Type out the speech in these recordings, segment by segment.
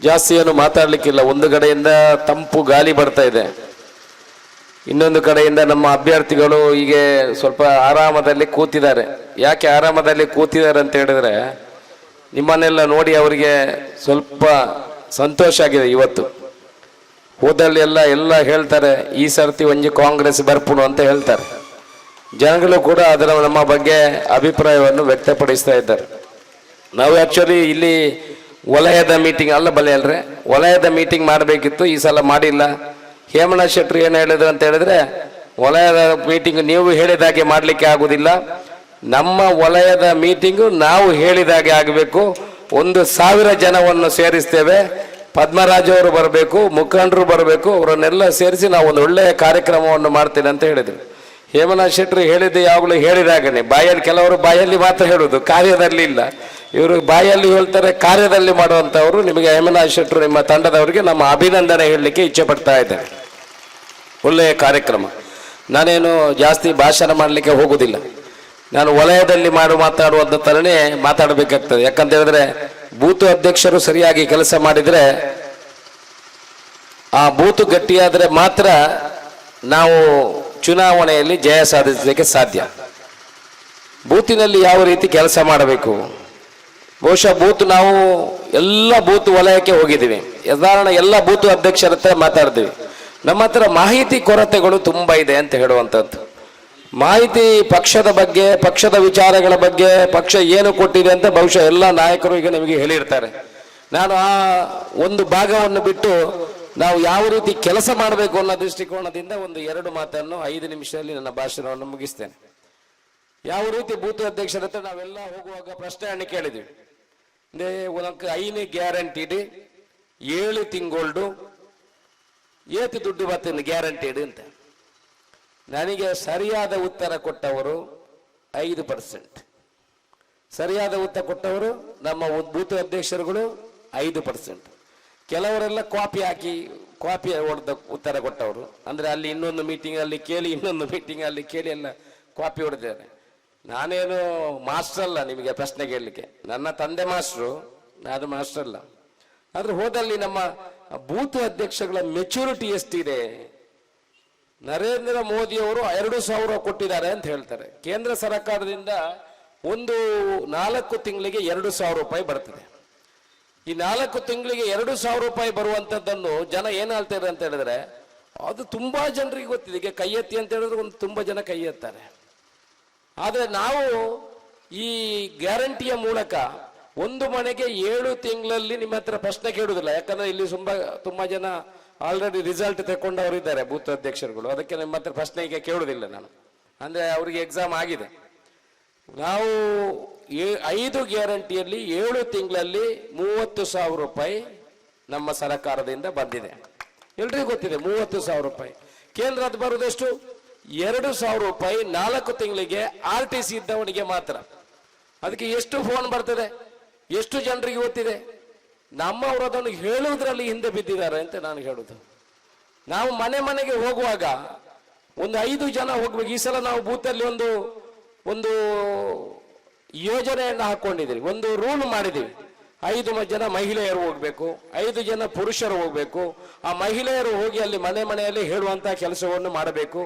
ಜಾಸ್ತಿ ಏನು ಮಾತಾಡಲಿಕ್ಕಿಲ್ಲ. ಒಂದು ಕಡೆಯಿಂದ ತಂಪು ಗಾಳಿ ಬರ್ತಾ ಇದೆ, ಇನ್ನೊಂದು ಕಡೆಯಿಂದ ನಮ್ಮ ಅಭ್ಯರ್ಥಿಗಳು ಹೀಗೆ ಸ್ವಲ್ಪ ಆರಾಮದಲ್ಲಿ ಕೂತಿದ್ದಾರೆ. ಯಾಕೆ ಆರಾಮದಲ್ಲಿ ಕೂತಿದ್ದಾರೆ ಅಂತ ಹೇಳಿದ್ರೆ, ನಿಮ್ಮನ್ನೆಲ್ಲ ನೋಡಿ ಅವರಿಗೆ ಸ್ವಲ್ಪ ಸಂತೋಷ ಆಗಿದೆ. ಇವತ್ತು ಹೋದಲ್ಲಿ ಎಲ್ಲ ಎಲ್ಲ ಹೇಳ್ತಾರೆ, ಈ ಸರ್ತಿ ಒಂಜಿ ಕಾಂಗ್ರೆಸ್ ಬರ್ಪುಣು ಅಂತ ಹೇಳ್ತಾರೆ. ಜನಗಳು ಕೂಡ ಅದರ ನಮ್ಮ ಬಗ್ಗೆ ಅಭಿಪ್ರಾಯವನ್ನು ವ್ಯಕ್ತಪಡಿಸ್ತಾ ಇದ್ದಾರೆ. ನಾವು ಆಕ್ಚುಲಿ ಇಲ್ಲಿ ವಲಯದ ಮೀಟಿಂಗ್ ಅಲ್ಲ ಬಲೆ ಅಲ್ರೆ, ವಲಯದ ಮೀಟಿಂಗ್ ಮಾಡಬೇಕಿತ್ತು, ಈ ಸಲ ಮಾಡಿಲ್ಲ. ಹೇಮನಾಥ್ ಶೆಟ್ಟರು ಏನು ಹೇಳಿದ್ರು ಅಂತ ಹೇಳಿದ್ರೆ, ವಲಯದ ಮೀಟಿಂಗ್ ನೀವು ಹೇಳಿದ ಹಾಗೆ ಮಾಡಲಿಕ್ಕೆ ಆಗುದಿಲ್ಲ, ನಮ್ಮ ವಲಯದ ಮೀಟಿಂಗು ನಾವು ಹೇಳಿದ ಹಾಗೆ ಆಗಬೇಕು, 1000 ಜನವನ್ನು ಸೇರಿಸ್ತೇವೆ, ಪದ್ಮರಾಜ್ ಅವರು ಬರಬೇಕು, ಮುಖಂಡರು ಬರಬೇಕು, ಅವರನ್ನೆಲ್ಲ ಸೇರಿಸಿ ನಾವು ಒಂದು ಒಳ್ಳೆಯ ಕಾರ್ಯಕ್ರಮವನ್ನು ಮಾಡ್ತೇನೆ ಅಂತ ಹೇಳಿದರು. ಹೇಮನಾಥ್ ಶೆಟ್ಟರು ಹೇಳಿದ್ದು ಯಾವಾಗಲೂ ಹೇಳಿದಾಗನೆ. ಬಾಯಲ್ಲಿ, ಕೆಲವರು ಬಾಯಲ್ಲಿ ಮಾತ್ರ ಹೇಳುವುದು, ಕಾರ್ಯದಲ್ಲಿ ಇಲ್ಲ. ಇವರು ಬಾಯಲ್ಲಿ ಹೇಳ್ತಾರೆ, ಕಾರ್ಯದಲ್ಲಿ ಮಾಡುವಂಥವರು. ನಿಮಗೆ ಹೇಮನಾಥ್ ಶೆಟ್ಟರು, ನಿಮ್ಮ ತಂಡದವರಿಗೆ ನಮ್ಮ ಅಭಿನಂದನೆ ಹೇಳಲಿಕ್ಕೆ ಇಚ್ಛೆ ಪಡ್ತಾ ಇದ್ದೇನೆ. ಒಳ್ಳೆಯ ಕಾರ್ಯಕ್ರಮ. ನಾನೇನು ಜಾಸ್ತಿ ಭಾಷಣ ಮಾಡಲಿಕ್ಕೆ ಹೋಗುವುದಿಲ್ಲ. ನಾನು ವಲಯದಲ್ಲಿ ಮಾತಾಡುವಂಥ ಥರನೇ ಮಾತಾಡಬೇಕಾಗ್ತದೆ. ಯಾಕಂತ ಹೇಳಿದ್ರೆ, ಬೂತು ಅಧ್ಯಕ್ಷರು ಸರಿಯಾಗಿ ಕೆಲಸ ಮಾಡಿದರೆ, ಆ ಬೂತು ಗಟ್ಟಿಯಾದರೆ ಮಾತ್ರ ನಾವು ಚುನಾವಣೆಯಲ್ಲಿ ಜಯ ಸಾಧಿಸಲಿಕ್ಕೆ ಸಾಧ್ಯ. ಬೂತಿನಲ್ಲಿ ಯಾವ ರೀತಿ ಕೆಲಸ ಮಾಡಬೇಕು? ಬಹುಶಃ ಬೂತ್, ನಾವು ಎಲ್ಲ ಬೂತ್ ವಲಯಕ್ಕೆ ಹೋಗಿದ್ದೀವಿ. ಸಾಧಾರಣ ಎಲ್ಲ ಬೂತು ಅಧ್ಯಕ್ಷರ ಹತ್ರ ಮಾತಾಡ್ತೀವಿ. ನಮ್ಮ ಹತ್ರ ಮಾಹಿತಿ ಕೊರತೆಗಳು ತುಂಬ ಇದೆ ಅಂತ ಹೇಳುವಂಥದ್ದು. ಮಾಹಿತಿ ಪಕ್ಷದ ಬಗ್ಗೆ, ಪಕ್ಷದ ವಿಚಾರಗಳ ಬಗ್ಗೆ, ಪಕ್ಷ ಏನು ಕೊಟ್ಟಿದೆ ಅಂತ ಬಹುಶಃ ಎಲ್ಲ ನಾಯಕರು ಈಗ ನಿಮಗೆ ಹೇಳಿರ್ತಾರೆ. ನಾನು ಆ ಒಂದು ಭಾಗವನ್ನು ಬಿಟ್ಟು, ನಾವು ಯಾವ ರೀತಿ ಕೆಲಸ ಮಾಡಬೇಕು ಅನ್ನೋ ದೃಷ್ಟಿಕೋನದಿಂದ ಒಂದು ಎರಡು ಮಾತನ್ನು, 5 ನಿಮಿಷದಲ್ಲಿ ನನ್ನ ಭಾಷಣವನ್ನು ಮುಗಿಸ್ತೇನೆ. ಯಾವ ರೀತಿ ಬೂತ್ ಅಧ್ಯಕ್ಷರ ಹತ್ರ ನಾವೆಲ್ಲ ಹೋಗುವಾಗ ಪ್ರಶ್ನೆಯನ್ನು ಕೇಳಿದ್ವಿ. ಅಂದ್ರೆ ಉನಕ್ ಐನೇ ಗ್ಯಾರಂಟಿಡ್ 7 ತಿಂಗಳ್ಡು ಏತು ದುಡ್ಡು ಬರ್ತದೆ ಗ್ಯಾರಂಟಿಡ್ ಅಂತ. ನನಗೆ ಸರಿಯಾದ ಉತ್ತರ ಕೊಟ್ಟವರು 5%. ಸರಿಯಾದ ಉತ್ತರ ಕೊಟ್ಟವರು ನಮ್ಮ ಬೂತ್ ಅಧ್ಯಕ್ಷರುಗಳು 5%. ಕೆಲವರೆಲ್ಲ ಕಾಪಿ ಹಾಕಿ, ಕಾಪಿ ಹೊಡೆದ ಉತ್ತರ ಕೊಟ್ಟವರು. ಅಂದ್ರೆ ಅಲ್ಲಿ ಇನ್ನೊಂದು ಮೀಟಿಂಗ್ ಅಲ್ಲಿ ಕೇಳಿ, ಇನ್ನೊಂದು ಮೀಟಿಂಗ್ ಅಲ್ಲಿ ಕೇಳಿ ಎಲ್ಲ ಕಾಪಿ ಹೊಡೆದಿದ್ದಾರೆ. ನಾನೇನು ಮಾಸ್ಟರ್ ಅಲ್ಲ ನಿಮಗೆ ಪ್ರಶ್ನೆ ಕೇಳಲಿಕ್ಕೆ. ನನ್ನ ತಂದೆ ಮಾಸ್ಟ್ರು, ನಾನು ಮಾಸ್ಟರ್ ಅಲ್ಲ. ಆದ್ರೆ ಹೋದಲ್ಲಿ ನಮ್ಮ ಬೂತ್ ಅಧ್ಯಕ್ಷಗಳ ಮೆಚುರಿಟಿ ಎಷ್ಟಿದೆ? ನರೇಂದ್ರ ಮೋದಿಯವರು 2000 ಕೊಟ್ಟಿದ್ದಾರೆ ಅಂತ ಹೇಳ್ತಾರೆ. ಕೇಂದ್ರ ಸರ್ಕಾರದಿಂದ ಒಂದು 4 ತಿಂಗಳಿಗೆ 2000 ರೂಪಾಯಿ ಬರ್ತದೆ. ಈ 4 ತಿಂಗಳಿಗೆ 2000 ರೂಪಾಯಿ ಬರುವಂತದ್ದನ್ನು ಜನ ಏನ್ ಹೇಳ್ತಾರೆ ಅಂತ ಹೇಳಿದ್ರೆ, ಅದು ತುಂಬಾ ಜನರಿಗೆ ಗೊತ್ತಿದೆ. ಈಗ ಕೈ ಎತ್ತಿ ಅಂತ ಹೇಳಿದ್ರೆ ಒಂದು ತುಂಬಾ ಜನ ಕೈ ಎತ್ತಾರೆ. ಆದ್ರೆ ನಾವು ಈ ಗ್ಯಾರಂಟಿಯ ಮೂಲಕ ಒಂದು ಮನೆಗೆ 7 ತಿಂಗಳಲ್ಲಿ, ನಿಮ್ಮ ಹತ್ರ ಪ್ರಶ್ನೆ ಕೇಳುವುದಿಲ್ಲ, ಯಾಕಂದ್ರೆ ಇಲ್ಲಿ ತುಂಬಾ ತುಂಬಾ ಜನ ಆಲ್ರೆಡಿ ರಿಸಲ್ಟ್ ತಗೊಂಡವರು ಇದ್ದಾರೆ ಬೂತ್ ಅಧ್ಯಕ್ಷರುಗಳು. ಅದಕ್ಕೆ ನಿಮ್ಮ ಹತ್ರ ಪ್ರಶ್ನೆ ಈಗ ಕೇಳುವುದಿಲ್ಲ ನಾನು. ಅಂದ್ರೆ ಅವರಿಗೆ ಎಕ್ಸಾಮ್ ಆಗಿದೆ. ನಾವು 5 ಗ್ಯಾರಂಟಿಯಲ್ಲಿ 7 ತಿಂಗಳಲ್ಲಿ 30,000 ರೂಪಾಯಿ ನಮ್ಮ ಸರ್ಕಾರದಿಂದ ಬಂದಿದೆ. ಎಲ್ರಿಗೂ ಗೊತ್ತಿದೆ, 30,000 ರೂಪಾಯಿ. ಕೇಂದ್ರದ ಬರುವುದೆಷ್ಟು? 2000 ರೂಪಾಯಿ 4 ತಿಂಗಳಿಗೆ, ಆರ್ ಟಿ ಸಿ ಇದ್ದವನಿಗೆ ಮಾತ್ರ. ಅದಕ್ಕೆ ಎಷ್ಟು ಫೋನ್ ಬರ್ತದೆ, ಎಷ್ಟು ಜನರಿಗೆ ಗೊತ್ತಿದೆ? ನಮ್ಮವರು ಅದನ್ನು ಹೇಳುವುದರಲ್ಲಿ ಹಿಂದೆ ಬಿದ್ದಿದ್ದಾರೆ ಅಂತ ನಾನು ಹೇಳುದು. ನಾವು ಮನೆ ಮನೆಗೆ ಹೋಗುವಾಗ ಒಂದು 5 ಜನ ಹೋಗ್ಬೇಕು. ಈ ಸಲ ನಾವು ಬೂತಲ್ಲಿ ಒಂದು ಒಂದು ಯೋಜನೆಯನ್ನು ಹಾಕೊಂಡಿದ್ದೀವಿ, ಒಂದು ರೂಲ್ ಮಾಡಿದ್ದೀವಿ. 5 ಜನ ಮಹಿಳೆಯರು ಹೋಗ್ಬೇಕು, 5 ಜನ ಪುರುಷರು ಹೋಗ್ಬೇಕು. ಆ ಮಹಿಳೆಯರು ಹೋಗಿ ಅಲ್ಲಿ ಮನೆ ಮನೆಯಲ್ಲಿ ಹೇಳುವಂತ ಕೆಲಸವನ್ನು ಮಾಡಬೇಕು.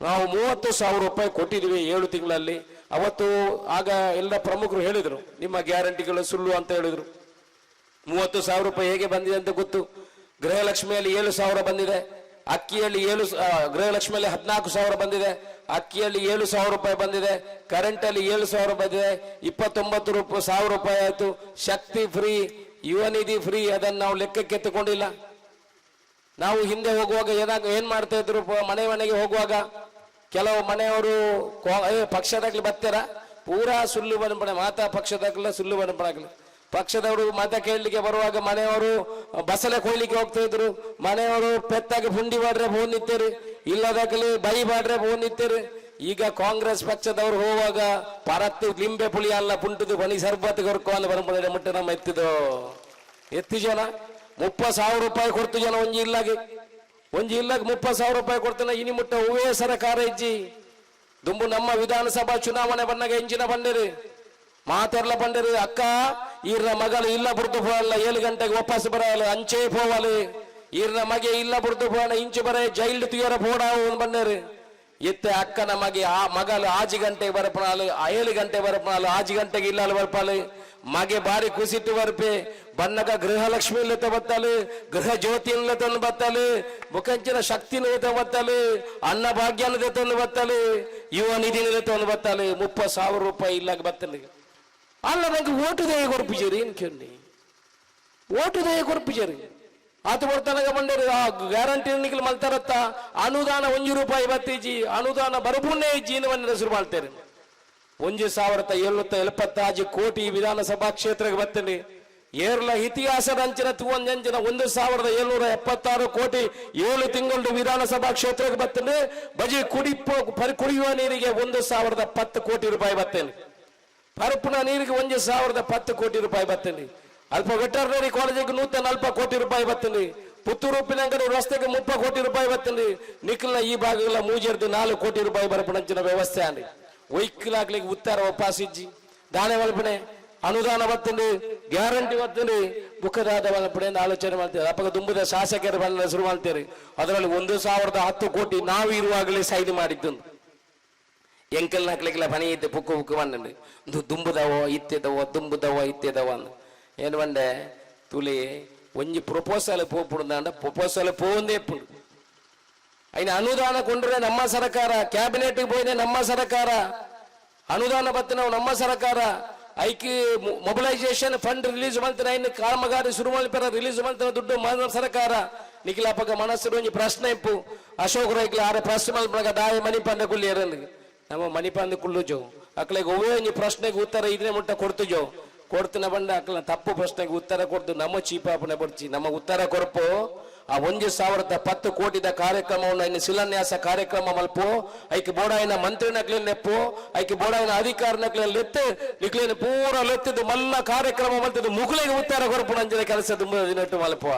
ನಾವು 30,000 ರೂಪಾಯಿ ಕೊಟ್ಟಿದ್ದೀವಿ 7 ತಿಂಗಳಲ್ಲಿ. ಅವತ್ತು ಆಗ ಎಲ್ಲ ಪ್ರಮುಖರು ಹೇಳಿದರು, ನಿಮ್ಮ ಗ್ಯಾರಂಟಿಗಳು ಸುಳ್ಳು ಅಂತ ಹೇಳಿದ್ರು. 30,000 ರೂಪಾಯಿ ಹೇಗೆ ಬಂದಿದೆ ಅಂತ ಗೊತ್ತು. ಗೃಹಲಕ್ಷ್ಮಿಯಲ್ಲಿ 7,000 ಬಂದಿದೆ, ಅಕ್ಕಿಯಲ್ಲಿ ಏಳು, ಗೃಹಲಕ್ಷ್ಮಿಯಲ್ಲಿ 14,000 ಬಂದಿದೆ, ಅಕ್ಕಿಯಲ್ಲಿ 7,000 ರೂಪಾಯಿ ಬಂದಿದೆ, ಕರೆಂಟಲ್ಲಿ 7,000 ಬಂದಿದೆ, 29 ರೂಪಾಯಿ ಸಾವಿರ ರೂಪಾಯಿ ಆಯ್ತು. ಶಕ್ತಿ ಫ್ರೀ, ಯುವ ನಿಧಿ ಫ್ರೀ, ಅದನ್ನು ನಾವು ಲೆಕ್ಕಕ್ಕೆ ತಗೊಂಡಿಲ್ಲ. ನಾವು ಹಿಂದೆ ಹೋಗುವಾಗ ಏನಾಗ ಏನ್ ಮಾಡ್ತಾ ಇದ್ರು? ಮನೆ ಮನೆಗೆ ಹೋಗುವಾಗ ಕೆಲವು ಮನೆಯವರು, ಏ ಪಕ್ಷದಾಗ್ಲಿ ಬರ್ತಾರ, ಪೂರಾ ಸುಳ್ಳು ಬನಪಣೆ, ಮಾತಾ ಪಕ್ಷದಾಗಲ ಸುಳ್ಳು ಬನಪಣಾಗ್ಲಿ. ಪಕ್ಷದವರು ಮತ ಕೇಳಲಿಕ್ಕೆ ಬರುವಾಗ ಮನೆಯವರು ಬಸಳೆ ಕೊಯ್ಲಿಕ್ಕೆ ಹೋಗ್ತಾ ಇದ್ರು. ಮನೆಯವರು ಪೆತ್ತಾಗಿ ಪುಂಡಿ ಮಾಡ್ರೆ ಫೋನ್ ನಿತ್ತೇರಿ, ಇಲ್ಲದಾಗಲಿ ಬೈ ಮಾಡ್ರೆ ಫೋನ್ ನಿತ್ತೇರಿ. ಈಗ ಕಾಂಗ್ರೆಸ್ ಪಕ್ಷದವರು ಹೋಗುವಾಗ ಪರತ್ತು ಲಿಂಬೆ ಪುಳಿ ಅಲ್ಲ ಪುಂಟುದು ಬನಿ ಸರ್ಬತ್ ಕೊರ್ಕೊ ಅಂದ್ ಬರಪಣೆ ಮುಟ್ಟೆ ನಮ್ಮ ಎತ್ತಿದು ಎತ್ತಿ ಜನ 30,000 ರೂಪಾಯಿ ಕೊಡ್ತು ಜನ. ಒಂಜಿ ಇಲ್ಲಾಗೆ, ಒಂಜಿ ಇಲ್ಲಾಗ 30,000 ರೂಪಾಯಿ ಕೊಡ್ತಾನೆ. ಇನಿ ಮುಟ್ಟ ಹೂವೇ ಸರಕಾರ ಇಜ್ಜಿ. ದುಂಬು ನಮ್ಮ ವಿಧಾನಸಭಾ ಚುನಾವಣೆ ಬಂದಾಗ ಎಂಜಿನ ಬಂದಿರಿ ಮಾತೆರ್ಲ ಬಂದಿರಿ, ಅಕ್ಕ ಈರ್ನ ಮಗಲು ಇಲ್ಲ ಬುರ್ದು ಪೋವಲ್ಲ, 7 ಗಂಟೆಗೆ ವಾಪಸ್ ಬರಲ್ಲ, ಅಂಚೆ ಪೋವಲು. ಈರ್ನ ಮಗೆ ಇಲ್ಲ ಬುರ್ದು ಪೋಣ ಇಂಚು ಬರ ಜೈಲ್ಡ್ ತುಯರ ಪೋಡಾವು ಬಂದೇರು. ಇತ್ತೆ ಅಕ್ಕನ ಮಗೆ ಆ ಮಗಲು 6 ಗಂಟೆಗೆ ಬರಪನಾಲು, 7 ಗಂಟೆ ಬರಪನಾಲು, 6 ಗಂಟೆಗೆ ಇಲ್ಲ ಬರ್ಪಾಲು. ಮಗೆ ಬಾರಿ ಕುಸಿಟ್ಟು ಬರ್ಪೆ ಬನ್ನಗ ಗೃಹಲಕ್ಷ್ಮಿ ಇಲ್ಲತ ಬತ್ತಾಲು, ಗೃಹ ಜ್ಯೋತಿ ತಂದು ಬತ್ತಾಲು, ಮುಖಂಚಿನ ಶಕ್ತಿ ಬತ್ತಾಲು, ಅನ್ನ ಭಾಗ್ಯನ ತಂದು ಬತ್ತಾಲು, ಯುವ ನಿಧಿ ತಂದು ಬತ್ತಾಲು. 30,000 ರೂಪಾಯಿ ಇಲ್ಲಾಗ ಬತ್ತಲು. ಅಲ್ಲ ನಂಗೆ ಓಟು ದೇಯ ಕೊರ್ಪಿಜರಿ ಕೇಳಿ, ಓಟು ದೇಯ ಕೊರ್ಪಿಜರಿ. ಆತ ಬರ್ತನಗ ಬಂಡೇರು ಆ ಗ್ಯಾರಂಟಿ ನಿಖಲ್ ಮಲ್ತಾರತ್ತ. ಅನುದಾನ 1 ರೂಪಾಯಿ ಬತ್ತೀಜಿ, ಅನುದಾನ ಬರಪುಣ್ಣೆ ಇಜ್ಜಿ ಬಂದ ಶುರು ಮಾಡ್ತೇನೆ. 1776 ಕೋಟಿ ವಿಧಾನಸಭಾ ಕ್ಷೇತ್ರಕ್ಕೆ ಬರ್ತೇನೆ. ಏರ್ಲ ಇತಿಹಾಸದ ಅಂಚಿನ ತೂವಂಜಂಚಿನ 1776 ಕೋಟಿ 7 ತಿಂಗಳು ವಿಧಾನಸಭಾ ಕ್ಷೇತ್ರಕ್ಕೆ ಬರ್ತೇನೆ. ಬಜಿ ಕುಡಿಪೋ ಕುಡಿಯುವ ನೀರಿಗೆ 1010 ಕೋಟಿ ರೂಪಾಯಿ ಬರ್ತೇನೆ. ಪರಪುನ ನೀರಿಗೆ 1010 ಕೋಟಿ ರೂಪಾಯಿ ಬರ್ತೇನೆ. ಅಲ್ಪ ವೆಟರ್ನರಿ ಕಾಲೇಜಿಗೆ 140 ಕೋಟಿ ರೂಪಾಯಿ ಬರ್ತೇನೆ. ಪುತ್ತೂರು ಉಪ್ಪಿನಂಗಡಿ ರಸ್ತೆಗೆ 30 ಕೋಟಿ ರೂಪಾಯಿ ಬರ್ತೇನೆ. ನಿಖಲ್ನ ಈ ಭಾಗಗಳ ಮೂಜೆರ್ದು 4 ಕೋಟಿ ರೂಪಾಯಿ ಬರಪಣಂಚಿನ ವ್ಯವಸ್ಥೆ ಅಂడి. ಒಯ್ಕಲಾಗ್ಲಿಕ್ಕೆ ಉತ್ತರ ಒಪ್ಪಾಸಿಜ್ಜಿ ದಾನೆ ಮಲ್ಪನೆ ಅನುದಾನ ಬರ್ತಂడి, ಗ್ಯಾರಂಟಿ ಬರ್ತಂಡಿ, ಬುಕ್ಕದಾದ ಮಲ್ಪನೆ ಆಲೋಚನೆ ಮಾಡ್ತೀರಿ. ಅಪ್ಪಗ ದುಂಬದ ಶಾಸಕರು ಬಂದ ಶುರು ಮಾಡ್ತೀರಿ. ಅದರಲ್ಲಿ 1010 ಕೋಟಿ ನಾವು ಇರುವಾಗಲೇ ಸೈನ್ ಮಾಡಿದ್ದು. ಎಂಕಲ್ ಹಾಕ್ಲಿಕ್ಕೆಲ್ಲ ಪನಿ ಇತ್ತು ಪುಕ್ಕು ಪುಕ್ಕು ಬಂದಂಡು ದುಂಬುದವೋ ಇತ್ತಿದವೋ ದುಂಬುದವೋ ಇತ್ತಿದವೋ ಅಂದ್ ಏನು ಬಂಡೆ ತುಲಿ ಒಂಜಿ ಪ್ರಪೋಸಲ್ ಪೋಪುಂಡು, ಪ್ರಪೋಸಲ್ ಪೋಂದೇ ಪುಂಡು. ಐನ ಅನುದಾನ ಕೊಂಡ್ರೆ ನಮ್ಮ ಸರ್ಕಾರ, ಕ್ಯಾಬಿನೆಟ್ ಪೋಯ್ನೆ ನಮ್ಮ ಸರ್ಕಾರ, ಅನುದಾನ ಬತ್ತಿನವು ನಮ್ಮ ಸರ್ಕಾರ, ಐಕಿ ಮೊಬಿಲೈಸೇಷನ್ ಫಂಡ್ ರಿಲೀಸ್ ಮಾಡ್ತಾರೆ, ಐನ್ ಕಾಮಗಾರಿ ಶುರು ಮಾಡ್ತಾರ ರಿಲೀಸ್ ಮಾಡ್ತಾರೆ ದುಡ್ಡು ಮಾನವ ಸರ್ಕಾರ. ನಿಖಿಲಾಪಕ ಮನಸ್ಸು ಒಂಜಿ ಪ್ರಶ್ನೆ ಇಪ್ಪು. ಅಶೋಕ್ ರೈಕ್ಲ ಆರೆ ಪ್ರಶ್ನೆ ಮಲ್ಪನಾಗ ದಾಯ ಮಣಿಪಂದ ಕುಲ್ಲಿಯರಂದು ನಮ್ಮ ಮಣಿಪಂದ ಕುಳ್ಳುಜೋ ಅಕ್ಲೆಗೆ ಒವ್ವೇ ಒಂಜಿ ಪ್ರಶ್ನೆಗೆ ಉತ್ತರ ಇದನ್ನೇ ಮುಟ್ಟ ಕೊಡ್ತುಜೋ ಕೊಡ್ತಿನ ಬಂಡ ಅಕ್ಲ ತಪ್ಪು ಪ್ರಶ್ನೆಗೆ ಉತ್ತರ ಕೊಡ್ತು ನಮ್ಮ ಚೀಪಾಪನೆ ಬಡ್ಚಿ ನಮ್ಮ ಉತ್ತರ ಕೊರಪು. ಆ 1010 ಕೋಟಿದ ಕಾರ್ಯಕ್ರಮವನ್ನು ಇನ್ನು ಶಿಲಾನ್ಯಾಸ ಕಾರ್ಯಕ್ರಮ ಮಲ್ಪು. ಐಕೆ ಬೋಡಾಯಿನ ಮಂತ್ರಿ ನಕ್ಲಿನ ನೆಪ್ಪು, ಐಕೆ ಬೋಡಾಯಿನ ಅಧಿಕಾರ ನಕ್ಲಿನ ಲೆತ್ತು ನಿಕ್ಲಿನ ಪೂರ ಲೆತ್ತಿದ್ದು ಮಲ್ಲ ಕಾರ್ಯಕ್ರಮ ಮಲ್ತಿದ್ದು ಮುಗುಲಿಗೆ ಉತ್ತರ ಕೊರಪು ನಂಜಿನ ಕೆಲಸ ದುಂಬದ ದಿನಟ್ಟು ಮಲ್ಪು.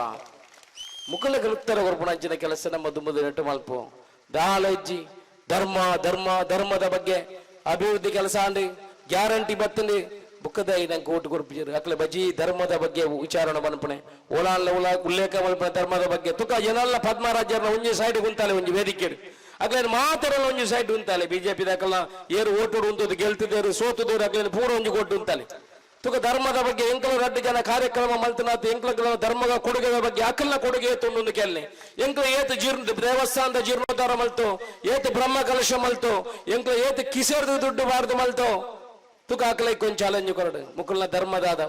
ಮುಗುಲಿಗೆ ಉತ್ತರ ಕೊರಪು ನಂಜಿನ ಕೆಲಸ ನಮ್ಮ ದುಂಬದ ದಿನಟ್ಟು ಮಲ್ಪು. ದಾಲಜ್ಜಿ ಧರ್ಮ ಧರ್ಮ ಧರ್ಮದ ಬಗ್ಗೆ ಅಭಿವೃದ್ಧಿ ಕೆಲಸ ಅಂಡಿ ಗ್ಯಾರಂಟಿ ಬತ್ತಂಡಿ ಬುಕ್ಕದ ನಂಗೆ ಓಟು ಕೊರ್ಪಿಜರು. ಅಕ್ಲೆ ಬಜಿ ಧರ್ಮದ ಬಗ್ಗೆ ವಿಚಾರಣೆ ಮನ್ಪಣೆ ಓಲಾನ್ಲ ಉಲಾ ಉಲ್ಲೇಖ ಮಲ್ಪಣೆ ಧರ್ಮದ ಬಗ್ಗೆ. ತುಕ ಜನಲ್ಲ ಪದ್ಮರಾಜರ್ನ ಒಂಜಿ ಸೈಡ್ ಗುಂತಾಲೆ ಒಂಜಿ ವೇದಿಕೆ ಅಕ್ಲೇನು ಮಾತಾಡಲ್ಲ ಒಂಜಿ ಸೈಡ್ ಉಂತಾಲೆ. ಬಿಜೆಪಿ ದಾಕಲ್ನ ಏರು ಓಟು ಉಂತದ್ದು ಗೆಲ್ತಿದ್ದೇರು ಸೋತುದೇರು ಅಕ್ಲೇನು ಪೂರ ಒಂಜಿ ಕೊಟ್ಟು ಉಂತಾಲೆ. ತುಕ ಧರ್ಮದ ಬಗ್ಗೆ ಎಂಕಲ ರಡ್ಡು ಜನ ಕಾರ್ಯಕ್ರಮ ಮಲ್ತನಾತ್ ಎಂಕಲ ಧರ್ಮದ ಕೊಡುಗೆಯ ಬಗ್ಗೆ ಅಕಲ್ನ ಕೊಡುಗೆ ಏತು ಕೆಲ್ನೆ ಎಂಕಲ ಏತು ಜೀರ್ಣ ದೇವಸ್ಥಾನದ ಜೀರ್ಣೋದ್ಧಾರ ಮಲ್ತು, ಏತು ಬ್ರಹ್ಮ ಕಲಶ ಮಲ್ತು, ಎಂಕಲ ಏತು ಕಿಸರ್ದು ದುಡ್ಡು ಬಾರ್ದು ಮಲ್ತು. ತುಕ ಹಾಕಲೈಕ್ ಒಂಜಿ ಚಾಲೆಂಜ್ ಕೊರಡು ಮುಕುಲ್ನ ಧರ್ಮದಾದ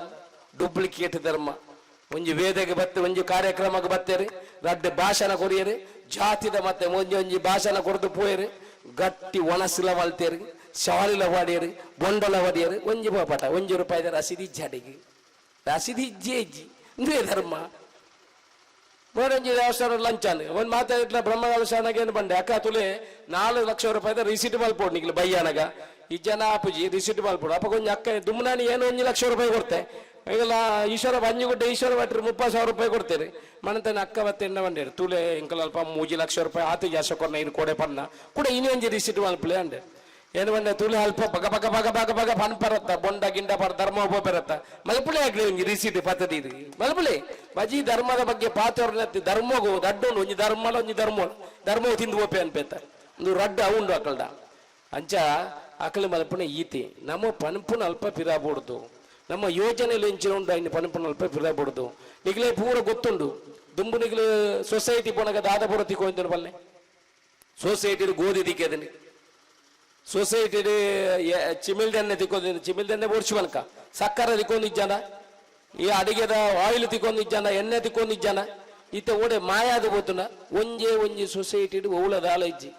ಡೂಪ್ಲಿಕೇಟ್ ಧರ್ಮ ಒಂಜಿ ವೇದಗೆ ಬತ್ತೆ ಒಂಜಿ ಕಾರ್ಯಕ್ರಮಕ್ಕೆ ಬತ್ತೇರಿ ರಡ್ಡು ಭಾಷಣ ಕೊರಿಯರಿ ಜಾತಿದ ಮತ್ತೆ ಒಂಜಿ ಒಂಜಿ ಭಾಷಣ ಕೊರ್ದು ಪೋಯರಿ ಗಟ್ಟಿ ಒಣಸಿಲ ಮಲ್ತೇರಿ ಶಾಲಿಲ ಹೊಡೆಯರಿ ಬೊಂಡಲ ಹೊಡೆಯರಿ ಒಂಜಿ ಪೋಪಾಟ 1 ರೂಪಾಯಿದ ರಸೀದಿ ಇಜ್ಜಾಡಿಗೆ ರಸೀದಿ ಇಜ್ಜಿ ಇಜ್ಜಿ ಇಂದೇ ಧರ್ಮ. ಬೇಡೊಂಜಿ ದೇವಸ್ಥಾನ ಲಂಚಾನ್ ಒಂದು ಮಾತಾಡಿಟ್ಲ ಬ್ರಹ್ಮ ದೇವಸ್ಥಾನಕ್ಕೆ ಏನು ಬಂಡೆ ಅಕ್ಕ ತುಲೆ 4 ಲಕ್ಷ ರೂಪಾಯಿದ ರಿಸೀಟ್ ಮಲ್ಪೋಡು ನಿಕ್ಲೆ ಬಯ್ಯಾನಗ ಈ ಜನ ಆಪುಜಿ ರಿಸೀಟ್ ಮಲ್ಪೋಡು. ಅಪ್ಪ ಕೊಂಚ ಅಕ್ಕ ದುಮ್ಮನಾನಿ ಏನೋ 1 ಲಕ್ಷ ರೂಪಾಯಿ ಕೊಡ್ತೆ ಈಗಲ್ಲ ಈಶ್ವರ ಬಂಜಿಗುಡ್ಡೆ ಈಶ್ವರ ಭಟ್ರು 30,000 ರೂಪಾಯಿ ಕೊಡ್ತೇನೆ ಮನತನ ಅಕ್ಕ ಮತ್ತೆ ಎನ್ನ ಬಂಡೇರು ತುಲೆ ಇಂಕಲ್ ಅಲ್ಪ 3 ಲಕ್ಷ ರೂಪಾಯಿ ಆತು ಜಾಸ್ತಿ ಕೊರ್ನ ಇನ್ನು ಕೊಡೆ ಪನ್ನ ಕೂಡ ಇನ್ನೊಂಜಿ ರಿಸೀಟ್ ಮಲ್ಪಲೆ ಅಂಡೆ ಏನು ಬಂಡೆ ತುಲೆ ಅಲ್ಪ ಬಗ ಬಗ ಬಗ ಬಗ ಬಗ ಪನ್ ಪರತ್ತ ಬೊಂಡ ಗಿಂಡ ಪರ ಧರ್ಮ ಒಬ್ಬ ಪರತ್ತ ಮಲ್ಪುಳೆ ಆಗ್ಲಿ ಒಂಜಿ ರಿಸೀಟ್ ಪತ್ತದಿ ಮಲ್ಪುಳೆ ಬಜಿ ಧರ್ಮದ ಬಗ್ಗೆ ಪಾತ್ರ ಧರ್ಮಗು ದಡ್ಡುಂಡು ಒಂಜಿ ಧರ್ಮಲ ಒಂಜಿ ಧರ್ಮ ಧರ್ಮ ತಿಂದು ಪೋಪೆ ಅನ್ಪೇತ ಒಂದು ರಡ್ಡ ಉಂಡು ಅಕಲ್ಡ ಅಂಚ ಅಕಲು ಮಲ್ಪುಣ ಈತಿ ನಮ್ಮ ಪನ್ಪುನ ಅಲ್ಪ ಪಿರಾಬೂಡ್ದು ನಮ್ಮ ಯೋಜನೆಯಲ್ಲಿ ಎಂಚಿನ ಉಂಡು ಇನ್ನು ಪನ್ಪುನ ಅಲ್ಪ ಪಿರಾಬೂಡ್ದು ನಿಗ್ಲೇ ಪೂರ ಗೊತ್ತುಂಡು ದುಂಬು ನಿಗ್ಲು ಸೊಸೈಟಿ ಪೋನಗ ದಾದಪುರ ತಿಕ್ಕೊಂದು ಬಲ್ಲೆ ಸೊಸೈಟಿ ಗೋಧಿ ದಿಕ್ಕದನಿ ಸೊಸೈಟಿ ಚಿಮಿಲ್ದೆಣ್ಣೆ ತಿಕ್ಕೊಂದು ಚಿಮಿಲ್ದೆಣ್ಣೆ ಬೋರ್ಚು ಬಲ್ಕ ಸಕ್ಕರೆ ತಿಕ್ಕೊಂದಿಜ್ಜನ ಈ ಅಡಿಗೆದ ಆಯಿಲ್ ತಿಕ್ಕೊಂದಿಜ್ಜನ ಎಣ್ಣೆ ತಿಕ್ಕೊಂದಿಜ್ಜನ ಇತ್ತ ಓಡೆ ಮಾಯಾದ ಬೋತುನ ಒಂಜೇ ಒಂಜಿ ಸೊಸೈಟಿ ಒವ್ಲ ದಾಲ ಇಜ್ಜಿ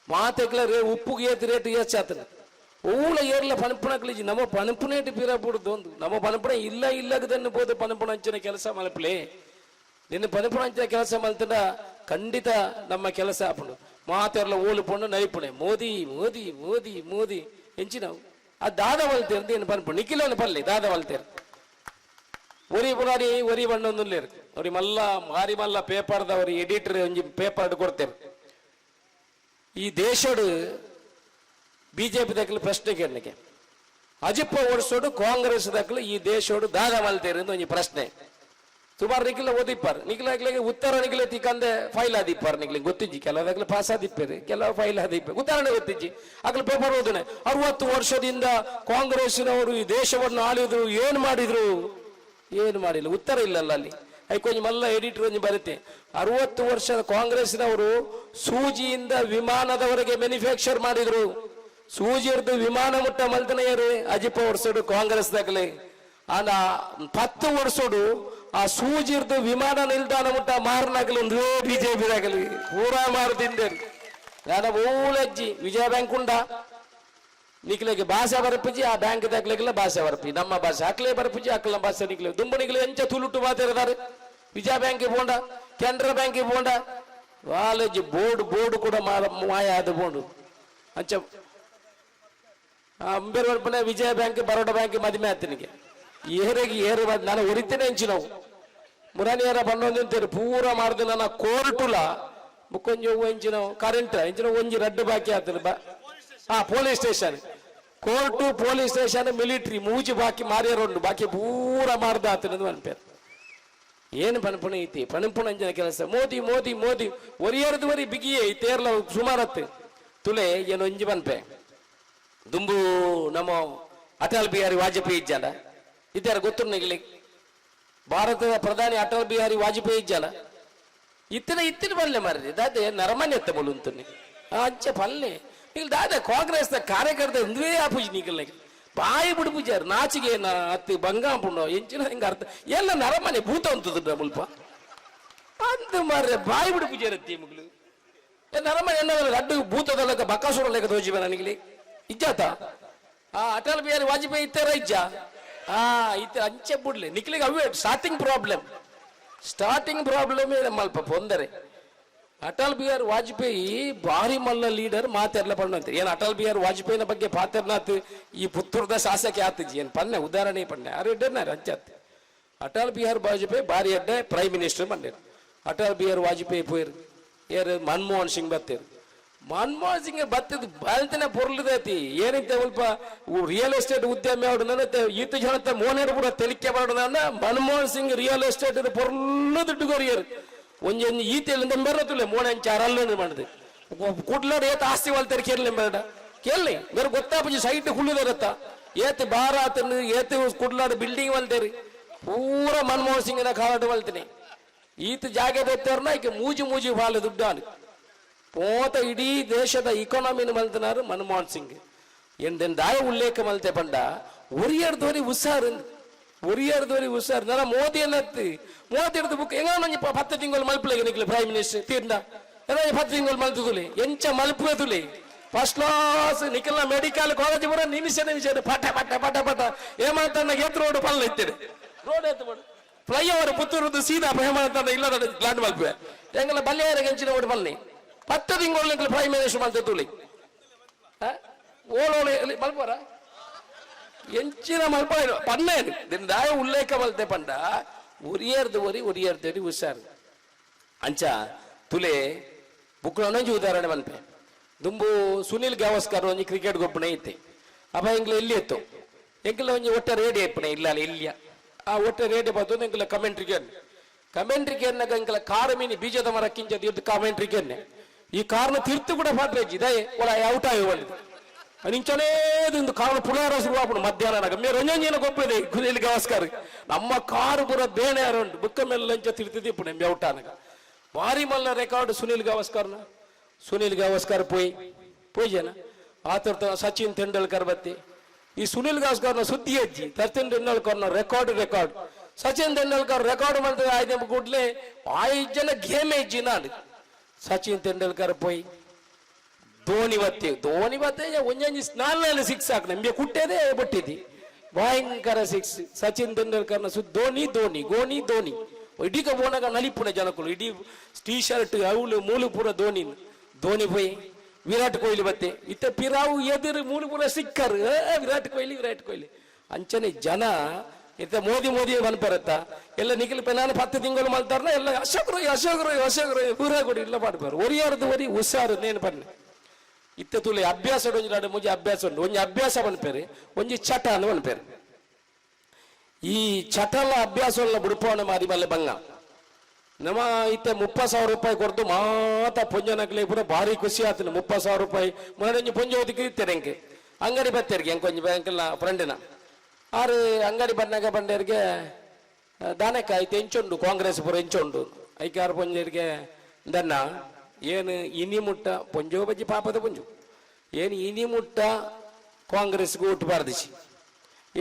ಮಾತೆಕ್ಲ ರೇ ಉಪ್ಪುಗೆ ಏತ್ ರೇಟ್ ಏಚಾತನ ಓಲ ಏರ್ಲ ಪಣಪುಣಕ್ಲಿಜಿ ನಮ್ಮ ಪಣಪುನೇಟ್ ಪಿರ ಬುಡ್ದು ಒಂದು ನಮ್ಮ ಪಣಪುಣ ಇಲ್ಲ ಇಲ್ಲಗದನ್ನು ಬೋದು ಪಣಪುಣ ಅಂಚಿನ ಕೆಲಸ ಮಲ್ಪಲೆ ನಿನ್ನ ಪಣಪುಣ ಅಂಚಿನ ಕೆಲಸ ಮಲ್ತಂಡ ಖಂಡಿತ ನಮ್ಮ ಕೆಲಸ ಆಪುಂಡು ಮಾತೆರ್ಲ ಓಲು ಪೊಣ್ಣು ನೈಪುಣೆ ಮೋದಿ ಮೋದಿ ಮೋದಿ ಮೋದಿ ಎಂಚಿನವು ಆ ದಾದ ವಲ್ತೇರ್ ಏನು ಪನ್ಪು ನಿಖಿಲನ ಪಲ್ಲೆ ದಾದ ವಲ್ತೇರ್ ಒರಿ ಪುರಾರಿ ಒರಿ ಬಣ್ಣೊಂದುಲ್ಲೇರು ಅವ್ರಿ ಮಲ್ಲ ಮಾರಿ ಮಲ್ಲ ಪೇಪರ್ದವ್ರಿ ಎಡಿಟರ್ ಒಂಜಿ ಪೇಪರ್ ಕೊಡ್ತೇವೆ. ಈ ದೇಶಡು ಬಿಜೆಪಿ ದಕ್ಕಲು ಪ್ರಶ್ನೆ ಕೇಳಲಿಕ್ಕೆ ಅಜಿಪ್ಪ ವರ್ಷೋಡು ಕಾಂಗ್ರೆಸ್ ದಕ್ಲು ಈ ದೇಶೋಡು ದಾದ ಮಲ್ತೇರು ಒಂಜಿ ಪ್ರಶ್ನೆ. ಸುಮಾರು ನಿಖಿಲ ಓದಿಪ್ಪಾರ್, ನಿಖಿಲ ಉತ್ತರ ನಿಖಿಲ ತಿಕ್ಕಂದೆ ಫೈಲ್ ಆದಿಪ್ಪಾರ್. ನಿಖಿಲ ಗೊತ್ತಿಜ್ಜಿ, ಕೆಲವು ಪಾಸ್ ಆದಿಪ್ಪೇರು, ಕೆಲವು ಫೈಲ್ ಆದಿಪ್ಪ, ಉದಾಹರಣೆ ಗೊತ್ತಿಜ್ಜಿ. ಅಗ್ಲ ಪೇಪರ್ ಓದನೆ, 60 ವರ್ಷದಿಂದ ಕಾಂಗ್ರೆಸ್ನವರು ಈ ದೇಶವನ್ನು ಆಳಿದ್ರು, ಏನ್ ಮಾಡಿದ್ರು? ಏನು ಮಾಡಿಲ್ಲ, ಉತ್ತರ ಇಲ್ಲಲ್ಲ ಅಲ್ಲಿ. ಐಕೊಂಜಿ ಮಲ್ಲ ಎಡಿಟರ್ ಒಂಜಿ ಬರುತ್ತೆ, 60 ವರ್ಷದ ಕಾಂಗ್ರೆಸ್ನವರು ಸೂಜಿಯಿಂದ ವಿಮಾನದವರೆಗೆ ಮ್ಯಾನುಫ್ಯಾಕ್ಚರ್ ಮಾಡಿದ್ರು. ಸೂಜಿರ್ದು ವಿಮಾನ ಮುಟ್ಟ ಮಲ್ತನೆಯರು ಅಜಿಪ್ಪ ವರ್ಷಡು ಕಾಂಗ್ರೆಸ್ ದಾಗಲೆ. ಆಂಡ 10 ವರ್ಷಡು ಆ ಸೂಜಿರ್ದು ವಿಮಾನ ನಿಲ್ದಾಣ ಮುಟ್ಟ ಮಾರನಾಗಲಿ ಒಂದು ಬಿಜೆಪಿ ದಾಗಲಿ ಪೂರಾ ಮಾರು ತಿಂದೇರು. ನಾನು ಓಲಜ್ಜಿ ವಿಜಯ ಬ್ಯಾಂಕ್ ಉಂಡ ನಿಕ್ಲೆಗೆ ಭಾಷೆ ಬರಪಿಜಿ, ಆ ಬ್ಯಾಂಕ್ ದಾಗ್ಲಿಗೆಲ್ಲ ಭಾಷೆ ಬರಪಿ, ನಮ್ಮ ಭಾಷೆ ಅಕ್ಲೆ ಬರಪಿಜಿ, ಅಕ್ಲ ಭಾಷೆ ನಿಕ್ಲೆ ದುಂಬು ನಿಕ್ಲೆ ಎಂಚ ತುಳುಟು ಮಾತಾಡಿದಾರೆ. ವಿಜಯ ಬ್ಯಾಂಕ್ ಪೋಂಡ, ಕೆನರಾ ಬ್ಯಾಂಕ್ ಪೋಂಡ, ಕಾಲೇಜ್ ಬೋರ್ಡ್ ಬೋರ್ಡ್ ಕೂಡ ಮಾಯ ಆದ ಬೋರ್ಡು ಅಂಚ ಅಂಬೇರ್ ಬರ್ಪನೆ. ವಿಜಯ ಬ್ಯಾಂಕ್ ಬರೋಡ ಬ್ಯಾಂಕ್ ಮದಿಮೆ ಆತನಿಗೆ ಏರೆಗೆ ಏರು ನಾನು ಒರಿತೇನೆ ಎಂಚಿನವು ಮುರಾನಿಯರ ಬಣ್ಣೊಂದಿಂತೇರು ಪೂರ ಮಾರ್ದು. ನನ್ನ ಕೋರ್ಟುಲ ಬುಕ್ಕೊಂಜಿ ಎಂಚಿನ ಕರೆಂಟ್ ಎಂಚಿನ ಒಂಜಿ ರಡ್ಡು ಬಾಕಿ ಆಗ್ತದೆ. ಹಾ, police station, court, police station, military ಮೂಜಿ ಬಾಕಿ ಮಾರ್ಯರುಂಡು, ಬಾಕಿ ಪೂರ ಮಾರ್ದ ಆತನದು ಅನ್ಪೇರು. ಏನು ಪಣಪುಣ ಐತಿ ಪಣಪುಣ ಅಂಚಿನ ಕೆಲಸ. ಮೋದಿ ಮೋದಿ ಮೋದಿ ಒರಿಯರ್ದು ಒರಿ ಬಿಗಿಯೇ ತೇರ್ಲ ಸುಮಾರತ್ತು ತುಲೆ ಏನು ಒಂಜಿ ಪನ್ಪೆ. ದುಂಬು ನಮ್ಮ ಅಟಲ್ ಬಿಹಾರಿ ವಾಜಪೇಯಿ ಇಜ್ಜಲ್ಲ, ಇದ್ದಾರ ಗೊತ್ತು ನಿಗಲಿ. ಭಾರತದ ಪ್ರಧಾನಿ ಅಟಲ್ ಬಿಹಾರಿ ವಾಜಪೇಯಿ ಇಜ್ಜಲ್ಲ, ಇತ್ತಿನ ಇತ್ತಿನ ಪಲ್ಲೆ ಮಾರ್ರಿ ದಾದೆ ನರಮನೆ ಎತ್ತ ಮುಲುಂತುನಿ ಅಂಚೆ ಪಲ್ಲೆ ನೀವು ದಾದೆ. ಕಾಂಗ್ರೆಸ್ ಕಾರ್ಯಕರ್ತ ಒಂದೇ ಆಪುಜಿ ನಿಗಲ್ ಬಾಯಿ ಬಿಡುಪುಜಾರು ನಾಚಿಗೆ ಅತ್ತಿ ಬಂಗಾಂಪುಂಡು ಎಂಚಿನ ಹಿಂಗ ಅರ್ಥ ಎಲ್ಲ ನರಮನೆ ಭೂತ ಉಂತದ ಮುಲ್ಪ ಅಂದು ಮಾರ್ರೆ ಬಾಯಿ ಬಿಡುಪುಜಾರ ಮುಗ್ಲು ನರಮನೆ ಎನ್ನ ಲಡ್ಡು ಭೂತದ ಬಕಾಸುರ ಲೆಕ್ಕ ತೋಜಿ ನನಗೆ ಇಜ್ಜಾತ. ಆ ಅಟಲ್ ಬಿಹಾರಿ ವಾಜಪೇಯಿ ಇತ್ತಾರ ಇಜ್ಜ? ಆ ಇತ್ತ ಅಂಚೆ ಬಿಡ್ಲಿ ನಿಕ್ಲಿಗೆ ಅವೇ ಸ್ಟಾರ್ಟಿಂಗ್ ಪ್ರಾಬ್ಲಮ್, ಸ್ಟಾರ್ಟಿಂಗ್ ಪ್ರಾಬ್ಲಮ್ ಮಲ್ಪ ತೊಂದರೆ. ಅಟಲ್ ಬಿಹಾರಿ ವಾಜಪೇಯಿ ಭಾರಿ ಮಲ್ಲ ಲೀಡರ್ ಮಾತೆರ್ಲ ಪಣ್ಣಂತೆ. ಏನು ಅಟಲ್ ಬಿಹಾರಿ ವಾಜಪೇಯಿನ ಬಗ್ಗೆ ಪಾತೆರ್ನಾತ್ ಈ ಪುತ್ತೂರ್ದ ಶಾಸಕಿ ಆತಜಿ. ಏನು ಪನ್ನೆ ಉದಾಹರಣೆ ಪನ್ನೆ ಅರೆ ಎಡ್ಡೆನಾರು ಅಂಚಾತ್. ಅಟಲ್ ಬಿಹಾರಿ ವಾಜಪೇಯಿ ಭಾರಿ ಎಡ್ಡೆ ಪ್ರೈಮ್ ಮಿನಿಸ್ಟರ್ ಬಂದಿರು. ಅಟಲ್ ಬಿಹಾರಿ ವಾಜಪೇಯಿ ಪೋಯಿರು, ಏರು ಮನಮೋಹನ್ ಸಿಂಗ್ ಬತ್ತೀರು. ಮನಮೋಹನ್ ಸಿಂಗ್ ಬತ್ತಿದ್ ಬಾಲ್ತನೆ ಪೊರ್ಲದೈತಿ. ಏನೈತೆ ಸ್ವಲ್ಪ ರಿಯಲ್ ಎಸ್ಟೇಟ್ ಉದ್ಯಮಿ ಅವಡು ನನ್ನ ಈತ ಜನತೆ ಮೋನೇರು ಕೂಡ ತೆಲಿಕೆ ಮಾಡೋಣ. ಮನಮೋಹನ್ ಸಿಂಗ್ ರಿಯಲ್ ಎಸ್ಟೇಟ್ ಪೊರ್ಲು ದುಡ್ಡು ಕೊರಿಯರು. ಒಂಜೊಂಜಿ ಈತೆಲ್ಲಿಂದ ಬೆರತುಲೆ ಮೋನೆ ಅಂಚ ಅರಲ್ಲ ಮಾಡಿದೆ ಕುಡ್ಲಾಡು ಏತ ಆಸ್ತಿ ವಾಲ್ತಾರೆ ಕೇಳಲಿ ಬೇಡ ಕೇಳಲಿ ಬೇರೆ ಗೊತ್ತಾಪುಜಿ. ಸೈಟ್ ಕುಳ್ಳುದಿರತ್ತ ಏತ್ ಬಾರ ಆತನ ಏತ್ ಕುಡ್ಲಾಡು ಬಿಲ್ಡಿಂಗ್ ವಾಲ್ತೇರಿ ಪೂರ ಮನಮೋಹನ್ ಸಿಂಗ್ನ ಕಾಲಾಟ ವಾಲ್ತೀನಿ. ಈತ ಜಾಗೆ ತೆತ್ತಾರನ ಈಕೆ ಮೂಜಿ ಮೂಜಿ ಬಾಲ ದುಡ್ಡು ಪೋತ ಇಡೀ ದೇಶದ ಇಕಾನಮಿನ ಮಲ್ತನಾರು ಮನಮೋಹನ್ ಸಿಂಗ್. ಎಂದೆನ್ ದಾಯ ಉಲ್ಲೇಖ ಮಲ್ತೆ ಪಂಡ, ಒರಿಯರ್ದೋರಿ ಹುಷಾರ್, ಒರಿಯರ್ದೋರಿ ಹುಷಾರ್. ನನ್ನ ಮೋದಿ ಅನ್ನತ್ತಿ ಮೋದಿ ಹಿಡ್ದು ಬುಕ್ ಹೆಂಗ ನಂಜಿ 10 ತಿಂಗಳು ಮಲ್ಪಲೆಗೆ ನಿಕ್ಲೆ ಪ್ರೈಮ್ ಮಿನಿಸ್ಟರ್ ತೀರ್ನ ಏನೋ 10 ತಿಂಗಳು ಮಲ್ತುದುಲಿ ಎಂಚ ಮಲ್ಪುದುಲಿ. ಫಸ್ಟ್ ಕ್ಲಾಸ್ ನಿಖಲ್ನ ಮೆಡಿಕಲ್ ಕಾಲೇಜ್ ಬರೋ ನಿಮಿಷ ನಿಮಿಷ ಪಟ ಪಟ ಪಟ ಪಟ ಹೇಮಂತಣ್ಣ ಎತ್ತು ರೋಡ್ ಪಲ್ಲ ಇತ್ತೇನೆ ರೋಡ್ ಎತ್ತು ಫ್ಲೈ ಓವರ್ ಪುತ್ತೂರುದು ಸೀದಾ ಹೇಮಂತಣ್ಣ ಇಲ್ಲದ ಲ್ಯಾಂಡ್ ಮಲ್ಪೆ ಎಂಗಲ ಬಲ್ಯಾರ ಎಂಚಿನ ಓಡ್ ಪಲ್ನಿ 10 ತಿಂಗಳು ನಿಖಲ್ ಪ್ರೈಮ್ ಮಿನಿಸ್ಟರ್ ಮಲ್ತೆ ತುಲಿ ಓಲೋಳು ಮಲ್ಪರ ಎಂಚಿನ ಮಲ್ಪ ಪನ್ನೇನು ದಾಯ ಉಲ್ಲೇಖ ಮಲ್ತೆ ಪಂಡ, ಒರಿಯರ್ದು ಒರಿ ಒರಿಯರ್ದು ಹುಷಾರು. ಅಂಚ ತುಲೆ ಬುಕ್ ಒಂಜಿ ಉದಾಹರಣೆ ಮನ್ಪೆ. ದುಂಬು ಸುನಿಲ್ ಗವಾಸ್ಕರ್ ಒಂಜಿ ಕ್ರಿಕೆಟ್ ಗೊಬ್ಬನ ಐತೆ. ಅಪ್ಪ ಎಂಗ್ಲ ಎಲ್ಲಿ ಇತ್ತು, ಎಂಕ್ಲ ಒಂಜಿ ಒಟ್ಟ ರೇಡಿಯೋ ಇಪ್ಪಣೆ ಇಲ್ಲ ಇಲ್ಲಿಯ. ಆ ಒಟ್ಟ ರೇಡಿಯೋ ಬಂದು ಎಂಕ್ಲ ಕಮೆಂಟ್ರಿ ಕೇರ್ನೆ ಕಮೆಂಟ್ರಿ ಕೇರ್ನಾಗ ಎಂಕ್ಲ ಕಾರು ಮೀನಿ ಬೀಜದ ಮರಕ್ಕಿಂಚ ತೀರ್ದು ಕಮೆಂಟ್ರಿ ಕೇರ್ನೆ. ಈ ಕಾರ್ನ ತೀರ್ತು ಕೂಡ ಪಾಟ್ರೇಜಿ ದಯೆ ಒಳ ಔಟ್ ಆಗಿ ಬಂದಿದೆ ನಿಂಚನೇದು ಕಾರು ಪುಳಾರ ಶುರು ಮಧ್ಯಾಹ್ನ ಮೇರೆ ಒಂಜೊಂಜಿನ ಗೊಬ್ಬದೆ. ಸುನಿಲ್ ಗವಾಸ್ಕರ್ ನಮ್ಮ ಕಾರು ಪೂರ ಬೇಣೆ ಉಂಟು ಬುಕ್ಕ ಮೇಲೆ ಲಂಚ ತಿರ್ತಿದ್ದೆ ಇಪ್ಪು ಔಟ್ ಆನಗ. ಭಾರಿ ಮಲ್ಲ ರೆಕಾರ್ಡ್ ಸುನಿಲ್ ಗವಾಸ್ಕರ್ನ. ಸುನಿಲ್ ಗವಾಸ್ಕರ್ ಪೋಯ್ ಪೋಯ್ಜನ ಆತರ್ತ ಸಚಿನ್ ತೆಂಡೂಲ್ಕರ್ ಬತ್ತಿ. ಈ ಸುನಿಲ್ ಗವಾಸ್ಕರ್ನ ಸುದ್ದಿ ಅಜ್ಜಿ, ಸಚಿನ್ ತೆಂಡೂಲ್ಕರ್ನ record record Sachin Tendulkar record ಮಾಡ್ತದೆ ಆಯ್ತು ಕೂಡಲೇ ಐದು ಜನ ಗೇಮ್ ಇಜ್ಜಿ ನಾನು. ಸಚಿನ್ ತೆಂಡೂಲ್ಕರ್ ಪೋಯ್ ಧೋನಿ ಬತ್ತಿ, ಧೋನಿ ಬತ್ತೆ ಒಂಜೊಂಜಿ ನಾಲ್ಕು ಸಿಕ್ಸ್ ಹಾಕ್ ನಮಗೆ ಕುಟ್ಟೇದೇ ಬಟ್ಟಿದ್ದಿ ಭಯಂಕರ ಸಿಕ್ಸ್. ಸಚಿನ್ ತೆಂಡೂಲ್ಕರ್ನ ಸು ಧೋನಿ ಧೋನಿ ಗೋನಿ ಧೋನಿ ಇಡೀ ಪೋನಾಗ ನಲಿಪುನ ಜನಕುಲು ಇಡೀ ಟೀ ಶರ್ಟ್ ಅವಳು ಮೂಲು ಪೂರ ಧೋನಿ ಧೋನಿ. ಪೋಯ್ ವಿರಾಟ್ ಕೊಹ್ಲಿ ಬತ್ತೆ, ಇತ್ತ ಪಿರಾವು ಎದುರು ಮೂಲು ಪೂರ ಸಿಕ್ಕರು ವಿರಾಟ್ ಕೊಹ್ಲಿ ವಿರಾಟ್ ಕೊಹ್ಲಿ. ಅಂಚನೆ ಜನ ಇತ್ತ ಮೋದಿ ಮೋದಿ ಬನ್ಪರತ್ತ ಎಲ್ಲ ನಿಖಿಲ್. ನಾನು 10 ತಿಂಗಳು ಮಲ್ತಾರನ ಎಲ್ಲ ಅಶೋಕ್ ರೋಯ್ ಅಶೋಕ್ ರೋಯ್ ಅಶೋಕ್ ರೋಯ್ ಪೂರ ಕೊಡಿ ಇಲ್ಲ ಮಾಡ್ಬಾರ. ಒರಿಯಾರದು ಒರಿ ಹುಷಾರು ನೇನು ಪನ್ನೆ. ಇತ್ತೆ ತೂಲೆ ಅಭ್ಯಾಸ ಒಂಜಿ ರಡ್ಡ್ ಮೂಜಿ ಅಭ್ಯಾಸ ಉಂಡು. ಒಂಜಿ ಅಭ್ಯಾಸ ಪನ್ಪೆರ್, ಒಂಜಿ ಚಟ ಅಂದ್ ಪನ್ಪೆರ್. ಈ ಚಟಲ ಅಭ್ಯಾಸವಲ್ಲ ಬುಡುಪವನ ಮಾರಿ ಮಲ್ಲೆ ಬಂಗ. ನಮ್ಮ ಇತ್ತೆ 30,000 ರೂಪಾಯಿ ಕೊರ್ದು ಮಾತ ಪೊಂಜನಕ್ಲೆ ಪೂರ ಭಾರಿ ಖುಷಿ ಆತನ. 30,000 ರೂಪಾಯಿ ಮೊನ್ನೆ ಒಂಜಿ ಪೊಂಜ ಓದಿಕ್ಕೆ ಇತ್ತೆರ್ ಎಂಕ್ ಅಂಗಡಿ ಬತ್ತೆರ್ಗೆ, ಎಂಕ್ ಒಂಜಿ ಬ್ಯಾಂಕ್ಲ ಫ್ರೆಂಡಿನ ಆರು ಅಂಗಡಿ ಬನ್ನಾಗ ಬಂಡೇರಿಗೆ ದಾನಕ್ಕ ಐತೆ ಎಂಚುಂಡು ಕಾಂಗ್ರೆಸ್ ಪೂರ ಎಂಚುಂಡು ಐಕಾರು ಪೊಂಜರಿಗೆ ದನ್ನ ಏನು ಇನಿ ಮುಟ್ಟ ಪೊಂಜೋ ಬಜ್ಜಿ ಪಾಪದ ಪೊಂಜು ಏನು ಇನಿ ಮುಟ್ಟ ಕಾಂಗ್ರೆಸ್ಗೆ ಓಟು ಬಾರ್ದಿಸಿ,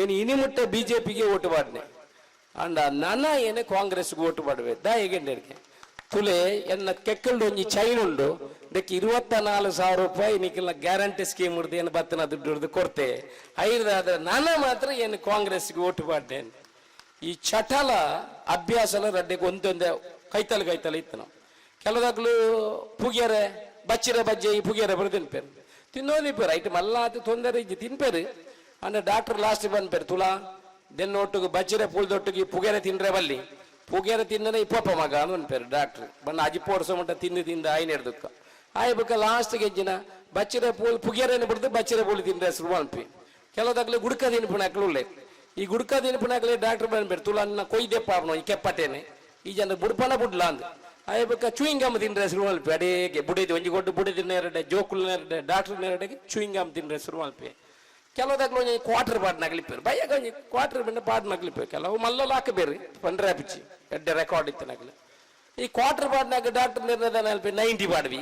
ಏನು ಇನಿ ಮುಟ್ಟ ಬಿಜೆಪಿಗೆ ಓಟು ಬಾಡ್ನೆ, ಅಂಡ ನನ ಏನು ಕಾಂಗ್ರೆಸ್ಗೆ ಓಟು ಪಾಡುವೆ ದಾ ಹೇಗೆಂಡೇರಿಗೆ ತುಲೆ ಎನ್ನ ಕೆಕ್ಕಲ್ಡು ಒಂಜಿ ಚೈನ್ ಉಂಡು, ದಕ್ಕೆ 24,000 ರೂಪಾಯಿ ನಿಕ್ಕೆಲ್ಲ ಗ್ಯಾರಂಟಿ ಸ್ಕೀಮ್ ಹಿಡ್ದು ಏನು ಬತ್ತನ ದುಡ್ಡು ಹಿಡ್ದು ಕೊಡ್ತೆ ಐದಾದ್ರೆ ನನ ಮಾತ್ರ ಏನು ಕಾಂಗ್ರೆಸ್ಗೆ ಓಟು ಪಾಡ್ದೆ. ಈ ಚಟಲ ಅಭ್ಯಾಸಲ ರಡ್ಡೆಗೆ ಒಂದೊಂದೇ ಕೈತಲ್ ಕೈತಲ್ ಇತ್ತು. ನಾವು ಕೆಲದಾಗ್ಲು ಪುಗೆರೆ ಬಚ್ಚಿರೆ ಬಜ್ಜೆ ಈ ಪುಗೆರೆ ಬರು ತಿನ್ಪೇರು, ತಿನ್ನೋ ತಿನ್ಪೇರು ಐಟ್ ಮಲ್ಲ ಆತು ತೊಂದರೆ ಇಜ್ಜಿ ತಿನ್ಪೇರು. ಅಂದ್ರೆ ಡಾಕ್ಟರ್ ಲಾಸ್ಟ್ ಬಂದ್ಪೇರು ತುಲಾ ದೆನ್ನೊಟ್ಟಿಗೆ ಬಚ್ಚಿರೆ ಪುಲ್ದೊಟ್ಟಿಗೆ ಪುಗೆರೆ ತಿನ್ರೆ ಬಲ್ಲಿ, ಪುಗೆರೆ ತಿನ್ನರೆ ಇಪ್ಪಪ್ಪ ಮಗ ಅನ್ಪೇರು ಡಾಕ್ಟರ್ ಬಣ್ಣ ಅಜಿಪೋಡ್ಸ ಮಟ್ಟ ತಿಂದು ತಿಂದು ಆಯ್ನ ಹಿಡ್ದಕ್ಕ ಆಯ್ಬೇಕ ಲಾಸ್ಟ್ ಗೆಜ್ಜಿನ ಬಚ್ಚಿರೆ ಪೂಲ್ ಪುಗೆರೆನ ಬಿಡ್ದು ಬಚ್ಚಿರೆ ಪೂಲ್ ತಿಂದ್ರೆ ಶುರು ಅನ್ಪಿ. ಕೆಲದಾಗ್ಲಿ ಗುಡ್ಕ ತಿನ್ಪುಣಾಕ್ಲು ಉಳ್ಳೆ, ಈ ಗುಡ್ಕ ತಿನ್ಪುಣಾಕ್ಲೆ ಡಾಕ್ಟರ್ ಬಂದ್ಬೇರು ತುಲಾ ನನ್ನ ಕೊಯ್ದೆಪ್ಪ ಅವನು ಈ ಕೆಪ್ಪಟೇನೆ ಈ ಜನ ಬುಡ್ಪನ ಬುಡ್ಲ ಅಂದ್ ಆಯ್ಬೇಕ ಚೂಯಿಂಗಮ್ ತಿಂದ್ರೆ ಶುರು ಅಲ್ಪ ಅಡೇಗೆ ಬುಡಿದು ಒಂಜಿ ಕೊಟ್ಟು ಬುಡಿದ ನೆರಡೆ ಜೋಕುಲ್ ನೆರಡೆ ಡಾಕ್ಟರ್ ನೆರಡೆಗೆ ಚೂಯಿಂಗಮ್ ತಿಂದ್ರೆ ಶುರು ಅಲ್ಪೆ. ಕೆಲವುದಾಗ್ಲು ಒಂಜಿ ಕ್ವಾರ್ಟರ್ ಪಾಡ್ ನಗಲಿಪ್ಪೇರು ಬಯ್ಯಾಗ ಒಂಜಿ ಕ್ವಾರ್ಟರ್ ಬಂಡ ಪಾಡ್ ನಗಲಿಪ್ಪೇರು. ಕೆಲವು ಮಲ್ಲಲ್ ಹಾಕಬೇರು ಪಂಡ್ರೆ ಪಿಚ್ಚಿ ಎಡ್ಡೆ ರೆಕಾರ್ಡ್ ಇತ್ತು ನಗಲು. ಈ ಕ್ವಾರ್ಟರ್ ಪಾಡ್ನಾಗ ಡಾಕ್ಟರ್ ನಿರ್ಣಯ ಅಲ್ಪ 90 ಪಾಡ್ವಿ,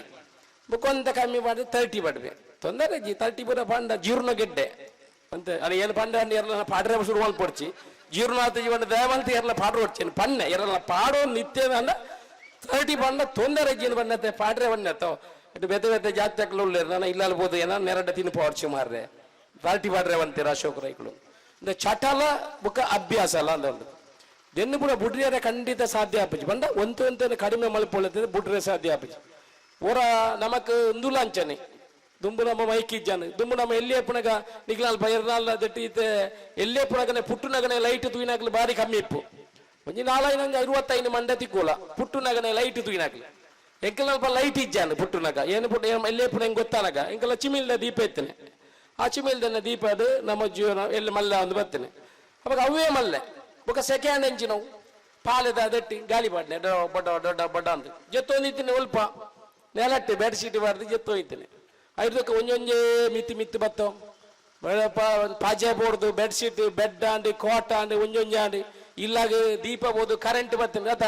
ಬುಕ್ಕೊಂತ ಕಮ್ಮಿ ಪಾಡ್ದು 30 ಪಾಡ್ವಿ, ತೊಂದರೆ ಜಿ 30 ಪೂರ ಪಾಂಡ ಜೀರ್ಣ ಗೆಡ್ಡೆ ಅಂತ ಅದು ಏನು ಪಂಡ ಎರಲ ಪಾಡ್ರೆ ಶುರು ಮಲ್ಪೊಡ್ಚಿ ಜೀರ್ಣ ಆತ ಜೀವನ ದೇವಂತ ಎರಲ ಪಾಡ್ರು ಹೊಡ್ಚಿ ಪನ್ನೆ ಎರಲ ಪಾಡೋ ನಿತ್ಯ ಅಂದ 30 ಪಂಡ ತೊಂದರೆ ಜೀನ ಬಣ್ಣತೆ ಪಾಡ್ರೆ ಬಣ್ಣತ್ತೋ ಇಟ್ಟು ಬೆತ್ತೆ ಬೆತ್ತೆ ಜಾತಿ ಅಕ್ಲು ಉಳ್ಳೇರು ನಾನು ಇಲ್ಲ ಅಲ್ಬೋದು ಏನೋ ನೆರಡ ತಿನ್ಪ ಹೊಡ್ಚಿ ಮಾರ್ರೆ 30 ಪಾಡ್ರೆ ಅಂತೀರ ಅಶೋಕ್ ರೈಗಳು. ಅಂದ್ರೆ ಚಟಲ ಬುಕ್ಕ ಅಭ್ಯಾಸ ಅಲ್ಲ ಅಂದ ಒಂದು ದೆನ್ನು ಪೂರ ಬುಡ್ರಿಯರೆ ಖಂಡಿತ ಸಾಧ್ಯ ಆಪುಜಿ ಬಂಡ ಒಂತು ಒಂತನೆ ಕಡಿಮೆ ಮಲ್ಪೊಳ್ಳುತ್ತದೆ ಬುಡ್ರೆ ಸಾಧ್ಯ ಆಪುಜಿ. ಓರ ನಮಕ್ ಇಂದುಲ ಅಂಚನೆ ದುಂಬು ನಮ್ಮ ಮೈಕ್ ಇಜ್ಜಾನು ದುಂಬು ನಮ್ಮ ಎಲ್ಲಿಯೇ ಪುನಗ ನಿಗ್ಲಾಲ್ ಬೈರ್ನಾಲ್ ದಟ್ಟಿ ಇತ್ತೆ ಎಲ್ಲಿಯೇ ಪುನಗನೆ ಪುಟ್ಟುನಗನೆ ಲೈಟ್ ತೂಯಿನಾಕ್ಲು ಬಾರಿ ಕಮ್ಮಿ ಇಪ್ಪು ಒಂಜಿ ನಾಲೈನಂಜ 25 ಮಂಡೆ ತಿಕ್ಕೋಲ ಪುಟ್ಟುನಗನೆ ಲೈಟ್ ತೂಯಿನಾಕ್ಲು ಎಂಕಲ್ ಲೈಟ್ ಇಜ್ಜಾನು ಪುಟ್ಟುನಗ ಏನು ಪುಟ್ಟ ಎಲ್ಲೇ ಪುನ ಹೆಂಗ್ ಗೊತ್ತಾನಗ ಎಂಕಲ ಚಿಮಿಲ್ದ ದೀಪ ಎತ್ತನೆ ಆ ಚಿಮಿಲ್ದನ್ನ ದೀಪ ಅದು ನಮ್ಮ ಜೀವನ ಎಲ್ಲಿ ಮಲ್ಲ ಅಂದು ಬರ್ತೇನೆ ಅವಾಗ ಅವೇ ಮಲ್ಲೆ ಬೊಕ ಸೆಕೆಂಡ್ ಎಂಚಿನವು ಪಾಲೆದ ದಟ್ಟಿ ಗಾಳಿ ಪಾಡ್ನೆ ಬಡ ದೊಡ್ಡ ಬಡ ಅಂತ ಜೆತ್ತೊಂದಿತ್ತಿನಿ ಒಲ್ಪ ನೆಲಟ್ಟೆ ಬೆಡ್ಶೀಟ್ ಬಾರ್ದು ಜೆತ್ತೊಯ್ತೀನಿ ಐದಕ್ಕೆ ಒಂಜೊಂಜೇ ಮಿತ್ತಿ ಮಿತ್ತಿ ಬತ್ತೋ ಪಾಜೆ ಬೋರ್ದು ಬೆಡ್ಶೀಟ್ ಬೆಡ್ ಆಂಡ್ ಕೋಟ್ ಆಂಡ್ ಒಂಜೊಂಜೆ ಆಂಡ್ ಇಲ್ಲಾಗ ದೀಪ ಬೋದು ಕರೆಂಟ್ ಬರ್ತೇನೆ ಅತ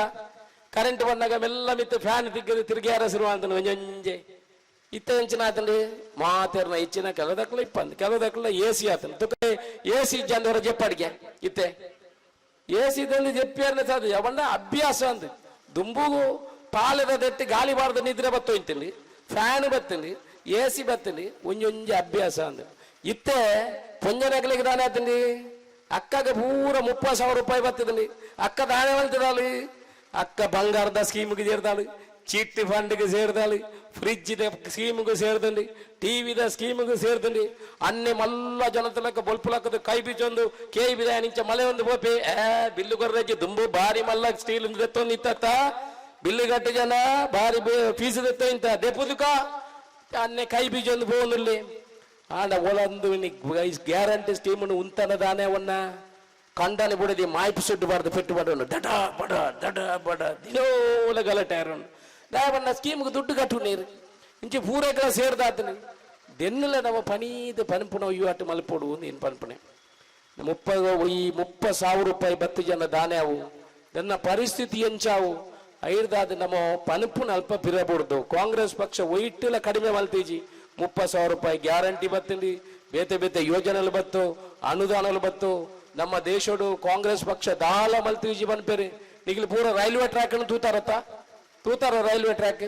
ಕರೆಂಟ್ ಬಂದಾಗ ಮೆಲ್ಲ ಮಿತ್ತು ಫ್ಯಾನ್ ತಿಗ್ಗದು ತಿರುಗಿಯಾರ ಶುರು ಅಂತಾನೆ ಒಂಜೊಂಜೆ. ಇತ್ತ ಎಂಚಿನ ಆತಂడి ಮಾತೇರ್ನ ಇಚ್ಚಿನ ಕೆಲದಕ್ಲ ಇಪ್ಪಂದು ಕೆಲದಕ್ಲ ಎ ಸಿ ಆತನ ತುಕ ಎ ಸಿ ಇಜ್ಜಂದವರ ಜೆಪ್ಪಡಿಗೆ ಇತ್ತೆ ಎ ಸಿ ತಂದು ಜೆಪ್ಪಿಯರ್ನ ಸಾಧ್ಯ ಅವಣ್ಣ ಅಭ್ಯಾಸ ಅಂದು ದುಂಬುಗು ಪಾಲೆದ ದಟ್ಟಿ ಗಾಳಿ ಬಾರ್ದು ನಿದ್ರೆ ಬತ್ತೊಯ್ತೀನಿ ಫ್ಯಾನ್ ಬತ್ತೀನಿ ಎ ಸಿ ಬತ್ತೀನಿ ಒಂಜೊಂಜಿ ಅಭ್ಯಾಸ ಅಂದು. ಇತ್ತೆ ಪೊಂಜನಗ್ಲಿಗೆ ದಾನೆ ಆತಂಡಿ ಅಕ್ಕಗೆ ಪೂರ 30,000 ರೂಪಾಯಿ ಬರ್ತದಂడి. ಅಕ್ಕ ದಾನೆ ಮಲ್ತದಾಳು ಅಕ್ಕ ಬಂಗಾರದ ಸ್ಕೀಮ್ಗೆ ಸೇರ್ದಾಳು, ಚೀಟಿ ಫಂಡ್ಗೆ ಸೇರ್ದಾಳು, ಫ್ರಿಜ್ ಸ್ಕೀಮ್ಗೆ ಸೇರ್ದಂడి, ಟಿವಿದ ಸ್ಕೀಮ್ಗೆ ಸೇರ್ದಂಡಿ. ಅನ್ನೆ ಮಲ್ಲ ಜನತಲಕ್ಕ ಬೊಲ್ಪುಲಕ್ಕದ ಕೈ ಬೀಚೊಂದು ಕೆ ಬಿದ ನಿಂಚ ಮಲೆ ಒಂದು ಬೋಪೆ ಏ ಬಿಲ್ಲು ಕೊರ್ರಜ್ಜಿ ದುಂಬು ಬಾರಿ ಮಲ್ಲ ಸ್ಟೀಲ್ ದೆತ್ತೊಂದು ಇತ್ತ ಬಿಲ್ಲು ಗಟ್ಟಿ ಜನ ಬಾರಿ ಫೀಸ್ ದೆತ್ತೋ ಇಂತ ದೆಪ್ಪುದುಕ ಅನ್ನೆ ಕೈ ಬೀಜೊಂದು ಬೋನುಲ್ಲಿ. ಆಂಡ ಒಳಂದು ಗ್ಯಾರಂಟಿ ಸ್ಕೀಮ್ ಉಂತನ ದಾನೆ ಒನ್ನ ಕಂಡನೆ ಬುಡದಿ ಮಾಯ್ಪು ಸುಡ್ಡು ಬಾರ್ದು ಪೆಟ್ಟು ಬಾರ್ದು ದಡ ಬಡ ದಡ ಬಡ ದಿನೋಲ ಗಲಾಟೆ ದಾವಣ್ಣ ಸ್ಕೀಮ್ಗೆ ದುಡ್ಡು ಕಟ್ಟು ನೀರು ಇಂಚೆ ಪೂರೈಕಲ ಸೇರ್ದಾತನಿ ದೆನ್ನುಲ ನಮ್ಮ ಪನೀದ ಪನ್ಪುನ ಅಯ್ಯು ಮಲ್ಪೊಡು ಏನು ಪನ್ಪುನೆ 30 ಈ 30,000 ರೂಪಾಯಿ ಬತ್ತು ಜನ ದಾನೆ ಅವು ನನ್ನ ಪರಿಸ್ಥಿತಿ ಎಂಚಾವು ಐರ್ದಾದ ನಮ್ಮ ಪನಪುನ ಅಲ್ಪ ಪಿರಬೂಡ್ದು. ಕಾಂಗ್ರೆಸ್ ಪಕ್ಷ ಒಯ್ಟುಲ ಕಡಿಮೆ ಮಲ್ತೀಜಿ 30,000 ರೂಪಾಯಿ ಗ್ಯಾರಂಟಿ ಬತ್ತಂಡಿ ಬೇತೆ ಬೇತೆ ಯೋಜನೆలు ಬತ್ತು ಅನುದಾನలు ಬತ್ತು. ನಮ್ಮ ದೇಶಡು ಕಾಂಗ್ರೆಸ್ ಪಕ್ಷ ದಾಲ ಮಲ್ತೀಜಿ ಪನ್ಪೇರಿ ನಿಗಿಲ್ ಪೂರ ರೈಲ್ವೆ ಟ್ರ್ಯಾಕ್ ಅನ್ನು ತೂತಾರತ್ತ ತೂತಾರ ರೈಲ್ವೆ ಟ್ರ್ಯಾಕ್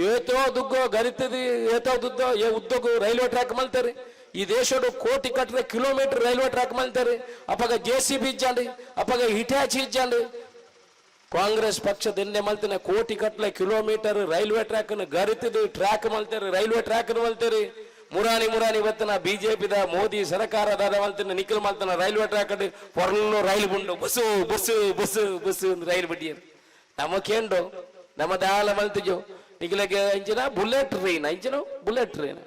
ಏತೋ ದುಗ್ಗೋ ಗರಿತದಿ ಏತೋ ದುದ್ದೋ ಏ ಉದ್ದಗು ರೈಲ್ವೆ ಟ್ರ್ಯಾಕ್ ಮಲ್ತಾರೆ. ಈ ದೇಶಡು ಕೋಟಿ ಕಟ್ಟರೆ ಕಿಲೋಮೀಟರ್ ರೈಲ್ವೆ ಟ್ರ್ಯಾಕ್ ಮಲ್ತಾರೆ. ಅಪಗ ಜೆ ಸಿ ಬಿ ಇಜ್ಜಾಂಡಿ ಅಪಗ ಹಿಟಾಚಿ ಇಜ್ಜಾಂಡಿ. ಕಾಂಗ್ರೆಸ್ ಪಕ್ಷದ ಮಲ್ತಿನ ಕೋಟಿ ಕಟ್ಟಲೆ ಕಿಲೋಮೀಟರ್ ರೈಲ್ವೆ ಟ್ರ್ಯಾಕ್ ಗರಿತದು ಟ್ರ್ಯಾಕ್ ಮಲ್ತಾರೆ, ರೈಲ್ವೆ ಟ್ರ್ಯಾಕ್ ಮಲ್ತಾರೆ. ಮುರಾನಿ ಮುರಾನಿ ಬತ್ತನ ಬಿಜೆಪಿದ ಮೋದಿ ಸರ್ಕಾರದ ಮಲ್ತಿನ ನಿಖಿಲ್ ಮಲ್ತನ ರೈಲ್ವೆ ಟ್ರ್ಯಾಕ್ ಪೊರ್ಲು ರೈಲು ಬುಂಡು ಬಸ್ಸು ಬಸ್ಸು ಬಸ್ಸು ಬಸ್ಸು ರೈಲು ಬಿಟ್ಟಿಯರು. ನಮ್ಮ ಕೇಂಡು ನಮ್ಮ ದಾಲ ಮಲ್ತಿಜು ನಿಖಿಲಗೆ ಇಂಚಿನ ಬುಲೆಟ್ ಟ್ರೈನ್ ಇಂಚಿನ ಬುಲೆಟ್ ಟ್ರೈನ್.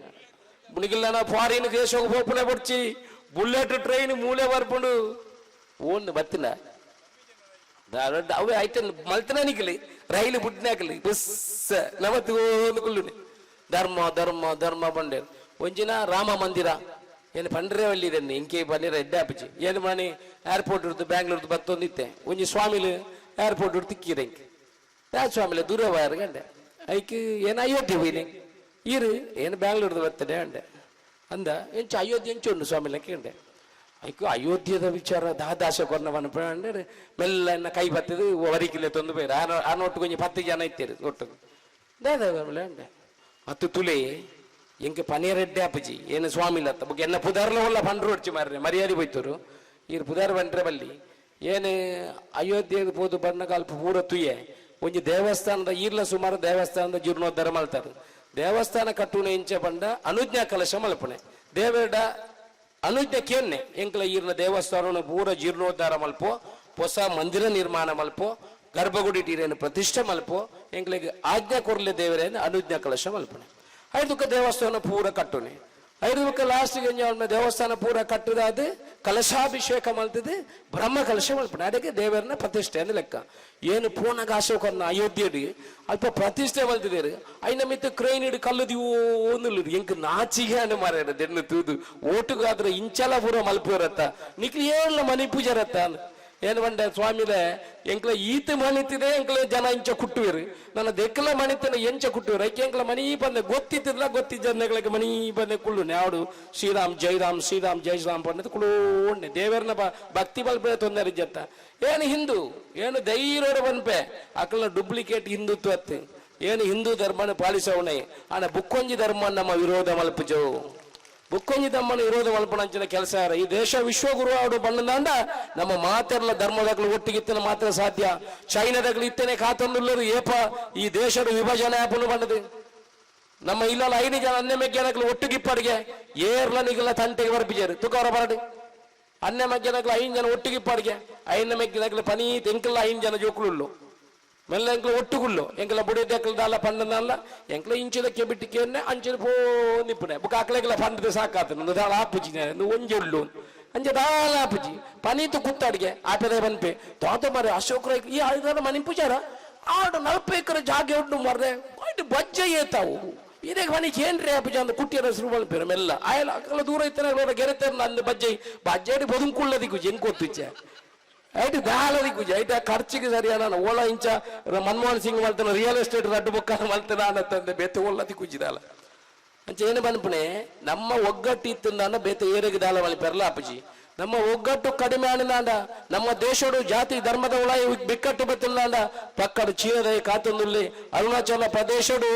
ನಿಗಲ್ನ ಫಾರಿನ್ ದೇಶಕ್ಕೆ ಪೋಪುನೆ ಬೊಡ್ಚಿ ಬುಲೆಟ್ ಟ್ರೈನ್ ಮೂಲೆ ಬರ್ಪುಂಡು ಓನ್ ಬತ್ತಿನ ಅವೇ ಐತೆ ಮಲ್ತನ ನಿಕಲಿ ರೈಲು ಬುಡ್ನಾಕಲಿ ಬಸ್ ನಮತ್ ಒಂದು ಕುಲ್ಲುನೆ ಧರ್ಮ ಧರ್ಮ ಧರ್ಮ ಬಂಡೇರು. ಒಂಜಿನ ರಾಮ ಮಂದಿರ ಏನು ಪಂಡ್ರೆ ಒಲ್ಲಿದೆನ್ನೆ ಇಂಕೆ ಪನ್ನೀರ ಎಡ್ಡೆ ಆಪುಜಿ. ಏನು ಮಣಿ ಏರ್ಪೋರ್ಟ್ ಇರ್ತು ಬ್ಯಾಂಗ್ಳೂರ್ದು ಬತ್ತೊಂದಿತ್ತೆ ಒಂಜಿ ಸ್ವಾಮಿಲು ಏರ್ಪೋರ್ಟ್ ಇರ್ತು ತಿಕ್ಕಿರ ಇಂಕೆ ಯಾ ಸ್ವಾಮಿಲೆ ದೂರ ಬಾಯರ್ ಗಂಡೆ ಐಕ್ ಏನು ಅಯೋಧ್ಯೆ ಹೋಯ್ನೆ ಇರು ಏನು ಬ್ಯಾಂಗ್ಳೂರ್ದು ಬರ್ತದೆ ಅಂಡೆ ಅಂದ ಎಂಚ ಅಯೋಧ್ಯೆ ಎಂಚ ಉಂಡು ಸ್ವಾಮಿಲೆ ಕೇಂಡೆ. ಐಕು ಅಯೋಧ್ಯದ ವಿಚಾರ ದಾದಾಶ ಕೊರ್ನ ಪನ್ಪ ಮೆಲ್ಲ ಎನ್ನ ಕೈ ಬತ್ತದು ವರಿಕಿಲೆ ತೊಂದು ಪೇರು ಆ ಒಟ್ಟು ಕೊಂಚ 10 ಜನ ಇತ್ತೇರು ಒಟ್ಟು ದಾದಾ ಸ್ವಾಮಿಲೆ ಅಂಡೆ. ಮತ್ತು ತುಲೆ ಎಂಕೆ ಪನೀರ್ ಎಡ್ಡೆ ಆಪುಜಿ ಏನು ಸ್ವಾಮಿಲ ಬೊಕ್ಕ ಎನ್ನ ಪುದಾರ್ಲ ಒಲ್ಲ ಪಂಡ್ರು ಹೊಡ್ಚಿ ಮಾರ್ರೆ ಮರ್ಯಾದೆ ಹೋಯ್ತರು ಈರ್ ಪುದಾರ್ ಬಂಡ್ರೆ ಬಲ್ಲಿ ಏನು ಅಯೋಧ್ಯೆಗೆ ಪೋದು ಬಣ್ಣ ಕಾಲ್ಪ ಪೂರ ತುಯೆ ಒಂಜಿ ದೇವಸ್ಥಾನದ ಈರ್ಲ ಸುಮಾರು ದೇವಸ್ಥಾನದ ಜೀರ್ಣೋದ್ಧಾರ ಮಲ್ತಾರೆ. ದೇವಸ್ಥಾನ ಕಟ್ಟುನ ಇಂಚ ಬಂಡ ಅನುಜ್ಞಾ ಕಲಶ ಮಲ್ಪಣೆ ದೇವೇಡ ಅನುಜ್ಞೆ ಕೇನ್ನೆ ಎಂಕ್ಲ ಈರ್ನ ದೇವಸ್ಥಾನ ಪೂರ ಜೀರ್ಣೋದ್ಧಾರ ಮಲ್ಪೋ ಹೊಸ ಮಂದಿರ ನಿರ್ಮಾಣ ಮಲ್ಪೋ ಗರ್ಭಗುಡಿ ಟೀರೇನು ಪ್ರತಿಷ್ಠೆ ಮಲ್ಪೋ ಎಂಕ್ಲಿಗೆ ಆಜ್ಞೆ ಕೊರ್ಲೆ ದೇವರೇನು ಅನುಜ್ಞಾ ಕಲಶ ಮಲ್ಪಣೆ. ಐದುಕ್ಕ ದೇವಸ್ಥಾನ ಪೂರ ಕಟ್ಟುನೆ ಐದುಕ್ಕ ಲಾಸ್ಟ್ಗೆ ದೇವಸ್ಥಾನ ಪೂರ ಕಟ್ಟುದಾದ ಕಲಶಾಭಿಷೇಕ ಮಲ್ತದೆ ಬ್ರಹ್ಮ ಕಲಶ ಮಲ್ಪಣೆ ಅದಕ್ಕೆ ದೇವರನ್ನ ಪ್ರತಿಷ್ಠೆ ಅಂದ್ ಲೆಕ್ಕ. ಏನು ಪೂರ್ಣ ಕಾಶೋಕರ್ನ ಅಯೋಧ್ಯೆಡ್ ಅಲ್ಪ ಪ್ರತಿಷ್ಠೆ ಮಲ್ತಿದ್ದೇರು ಐನ ಮಿತ್ತ ಕ್ರೈನ್ ಇಡು ಕಲ್ಲು ದಿವೋಂದುಳ್ಳುದು ಎಂಕ್ ನಾಚಿಗೆ ಅನ್ನು ಮಾರ್ರೆ ದೆನ್ನು ತೂದು ಓಟುಗಾದ್ರೆ ಇಂಚಲ ಪೂರ ಮಲ್ಪುರತ್ತ ನಿಕ್ಲು ಏನ್ಲ ಮನಿ ಪೂಜಾರತ್ತ ಏನು ಬಂಡೆ ಸ್ವಾಮಿಲೆ ಎಂಕ್ಲ ಈತ ಮಣಿತಿದೆ ಎಂಕ್ಲ ಜನ ಇಂಚ ಕುಟ್ಟುವಿರು ನನ್ನ ದೆಕ್ಕಲ ಮಣಿತನ ಎಂಚ ಕುಟ್ಟುವಿರು ಐಕೆ ಎಂಕ್ಲ ಮನಿ ಬಂದೆ ಗೊತ್ತಿತ್ತಿಲ್ಲ ಗೊತ್ತಿಜ್ಜಗಳಿಗೆ ಮನಿ ಬಂದೆ ಕುಳ್ಳು ಯಾವಡು ಶ್ರೀರಾಮ್ ಜೈ ರಾಮ್ ಶ್ರೀರಾಮ್ ಜೈ ಶ್ರೀರಾಮ್ ಪಂಡದು ಕುಳೋಣ್ಣೆ ದೇವರನ ಭಕ್ತಿ ಬಲ್ಪೆ ತೊಂದರೆ ಜತ್ತ ಏನು ಹಿಂದೂ ಏನು ಧೈರ್ಯೋಡ ಬನ್ಪೆ ಅಕಲ್ನ ಡೂಪ್ಲಿಕೇಟ್ ಹಿಂದುತ್ವ ಅತ್ತೆ ಏನು ಹಿಂದೂ ಧರ್ಮನ ಪಾಲಿಸವಣೆ ಆನ ಬುಕ್ಕೊಂಜಿ ಧರ್ಮ ನಮ್ಮ ವಿರೋಧ ಮಲ್ಪುಜೋ ಬುಕ್ಕೊಂಜಿ ಧರ್ಮನ ವಿರೋಧ ಮಲ್ಪಣಂಚಿನ ಕೆಲಸ ಯಾರ ಈ ದೇಶ ವಿಶ್ವಗುರು ಆಡು ಬಣ್ಣದಾಂಡ ನಮ್ಮ ಮಾತೆರ್ಲ ಧರ್ಮದಾಗಲು ಒಟ್ಟಿಗಿತ್ತನ ಮಾತ್ರ ಸಾಧ್ಯ. ಚೈನಾದಾಗಲು ಇತ್ತನೆ ಕಾತೊಂದುಲ್ಲರು ಏಪ ಈ ದೇಶದ ವಿಭಜನೆ ಆಪುನು ಬಣ್ಣದು ನಮ್ಮ ಇಲ್ಲಲ್ಲ 5 ಜನ ಅನ್ನೆ ಮೆಗ್ಗೆನಕ್ಲು ಒಟ್ಟಿಗಿಪ್ಪಡಿಗೆ ಏರ್ಲ ನಿಗಲ ತಂಟೆಗೆ ಬರ್ಪಿಜಾರು ತುಕವರ ಬರಡು ಅನ್ನೆ ಮಗ್ಗೆನಕ್ಲು 5 ಜನ ಒಟ್ಟಿಗಿಪ್ಪಡಿಗೆ ಐನ ಮೆಗ್ಗೆನಕ್ಲು ಪನೀತ್ ಎಂಕಲ್ಲ 5 ಜನ ಜೋಕುಳುಳ್ಳು ಮೆಲ್ಲ ಎಂಕ್ಲ ಒಟ್ಟುಗುಳ್ಳು ಎಂಕಲ ಬುಡಿದೆಕ್ಕಲ ದಾಲ ಪಂಡನಲ್ಲ ಎಂಕ್ಲ ಇಂಚಿದ ಕೆಬಿಟ್ಟಿಕೆನ್ನೆ ಅಂಚಿದ ಪೋ ನಿಪ್ಪುನೆ ಬುಕ್ಕ ಅಕ್ಲೆಗ್ಲ ಪಂಡದ ಸಾಕಾತು ನಂದು ದಾಳ ಆಪುಜಿ ನಂದು ಒಂಜಿ ಉಳ್ಳು ಅಂಚೆ ದಾಲ ಆಪುಜಿ ಪನೀತು ಕುತ್ತಾಡಿಗೆ ಆಪೆದೆ ಬನ್ಪೆ ತಾತ ಮರೆ ಅಶೋಕ್ ರೈ ಈ ಐದಾರ ಮನಿ ಪೂಜಾರ ಆಡು 40 ಎಕರೆ ಜಾಗೆ ಉಂಟು ಮರ್ರೆ ಬಜ್ಜೆ ಏತಾವು ಇದೇ ಮನಿ ಏನ್ರಿ ಆಪುಜಿ ಅಂದ ಕುಟ್ಟಿಯರ ಶುರು ಮಲ್ಪೇರು ಮೆಲ್ಲ ಆಯಲ ಅಕಲ ದೂರ ಇತ್ತನೆ ಗೆರೆತೆ ಅಂದ ಬಜ್ಜೆ ಬಜ್ಜೆ ಬದುಕುಳ್ಳದಿಕ್ಕು ಹೆಂಗ್ ಗೊತ್ತಿಚ್ಚೆ ಐಟ್ ದಾಲದಿ ಕುಜ ಐಟ ಖರ್ಚಿಗೆ ಸರಿಯಾನ ಓಲ ಇಂಚ ಮನಮೋಹನ್ ಸಿಂಗ್ ಮಲ್ತನ ರಿಯಲ್ ಎಸ್ಟೇಟ್ ರಡ್ಡು ಬೊಕ್ಕ ಮಲ್ತನ ಅನ್ನತ್ತಂದೆ ಬೇತೆ ಒಲ್ಲದಿ ಕುಜಿದಾಲ ಅಂಚ ಏನು ಬನ್ಪುಣೆ ನಮ್ಮ ಒಗ್ಗಟ್ಟು ಇತ್ತಂದಾನ ಬೇತೆ ಏರೆಗೆ ದಾಲ ಮಲಿ ಪೆರ್ಲ ಅಪ್ಪಜಿ ನಮ್ಮ ಒಗ್ಗಟ್ಟು ಕಡಿಮೆ ಆನಿಂದಾಂಡ ನಮ್ಮ ದೇಶಡು ಜಾತಿ ಧರ್ಮದ ಉಳಾಯಿ ಬಿಕ್ಕಟ್ಟು ಬತ್ತಿಲ್ಲಾಂಡ ಪಕ್ಕಡು ಚೀನದ ಕಾತೊಂದುಲ್ಲಿ ಅರುಣಾಚಲ ಪ್ರದೇಶಡು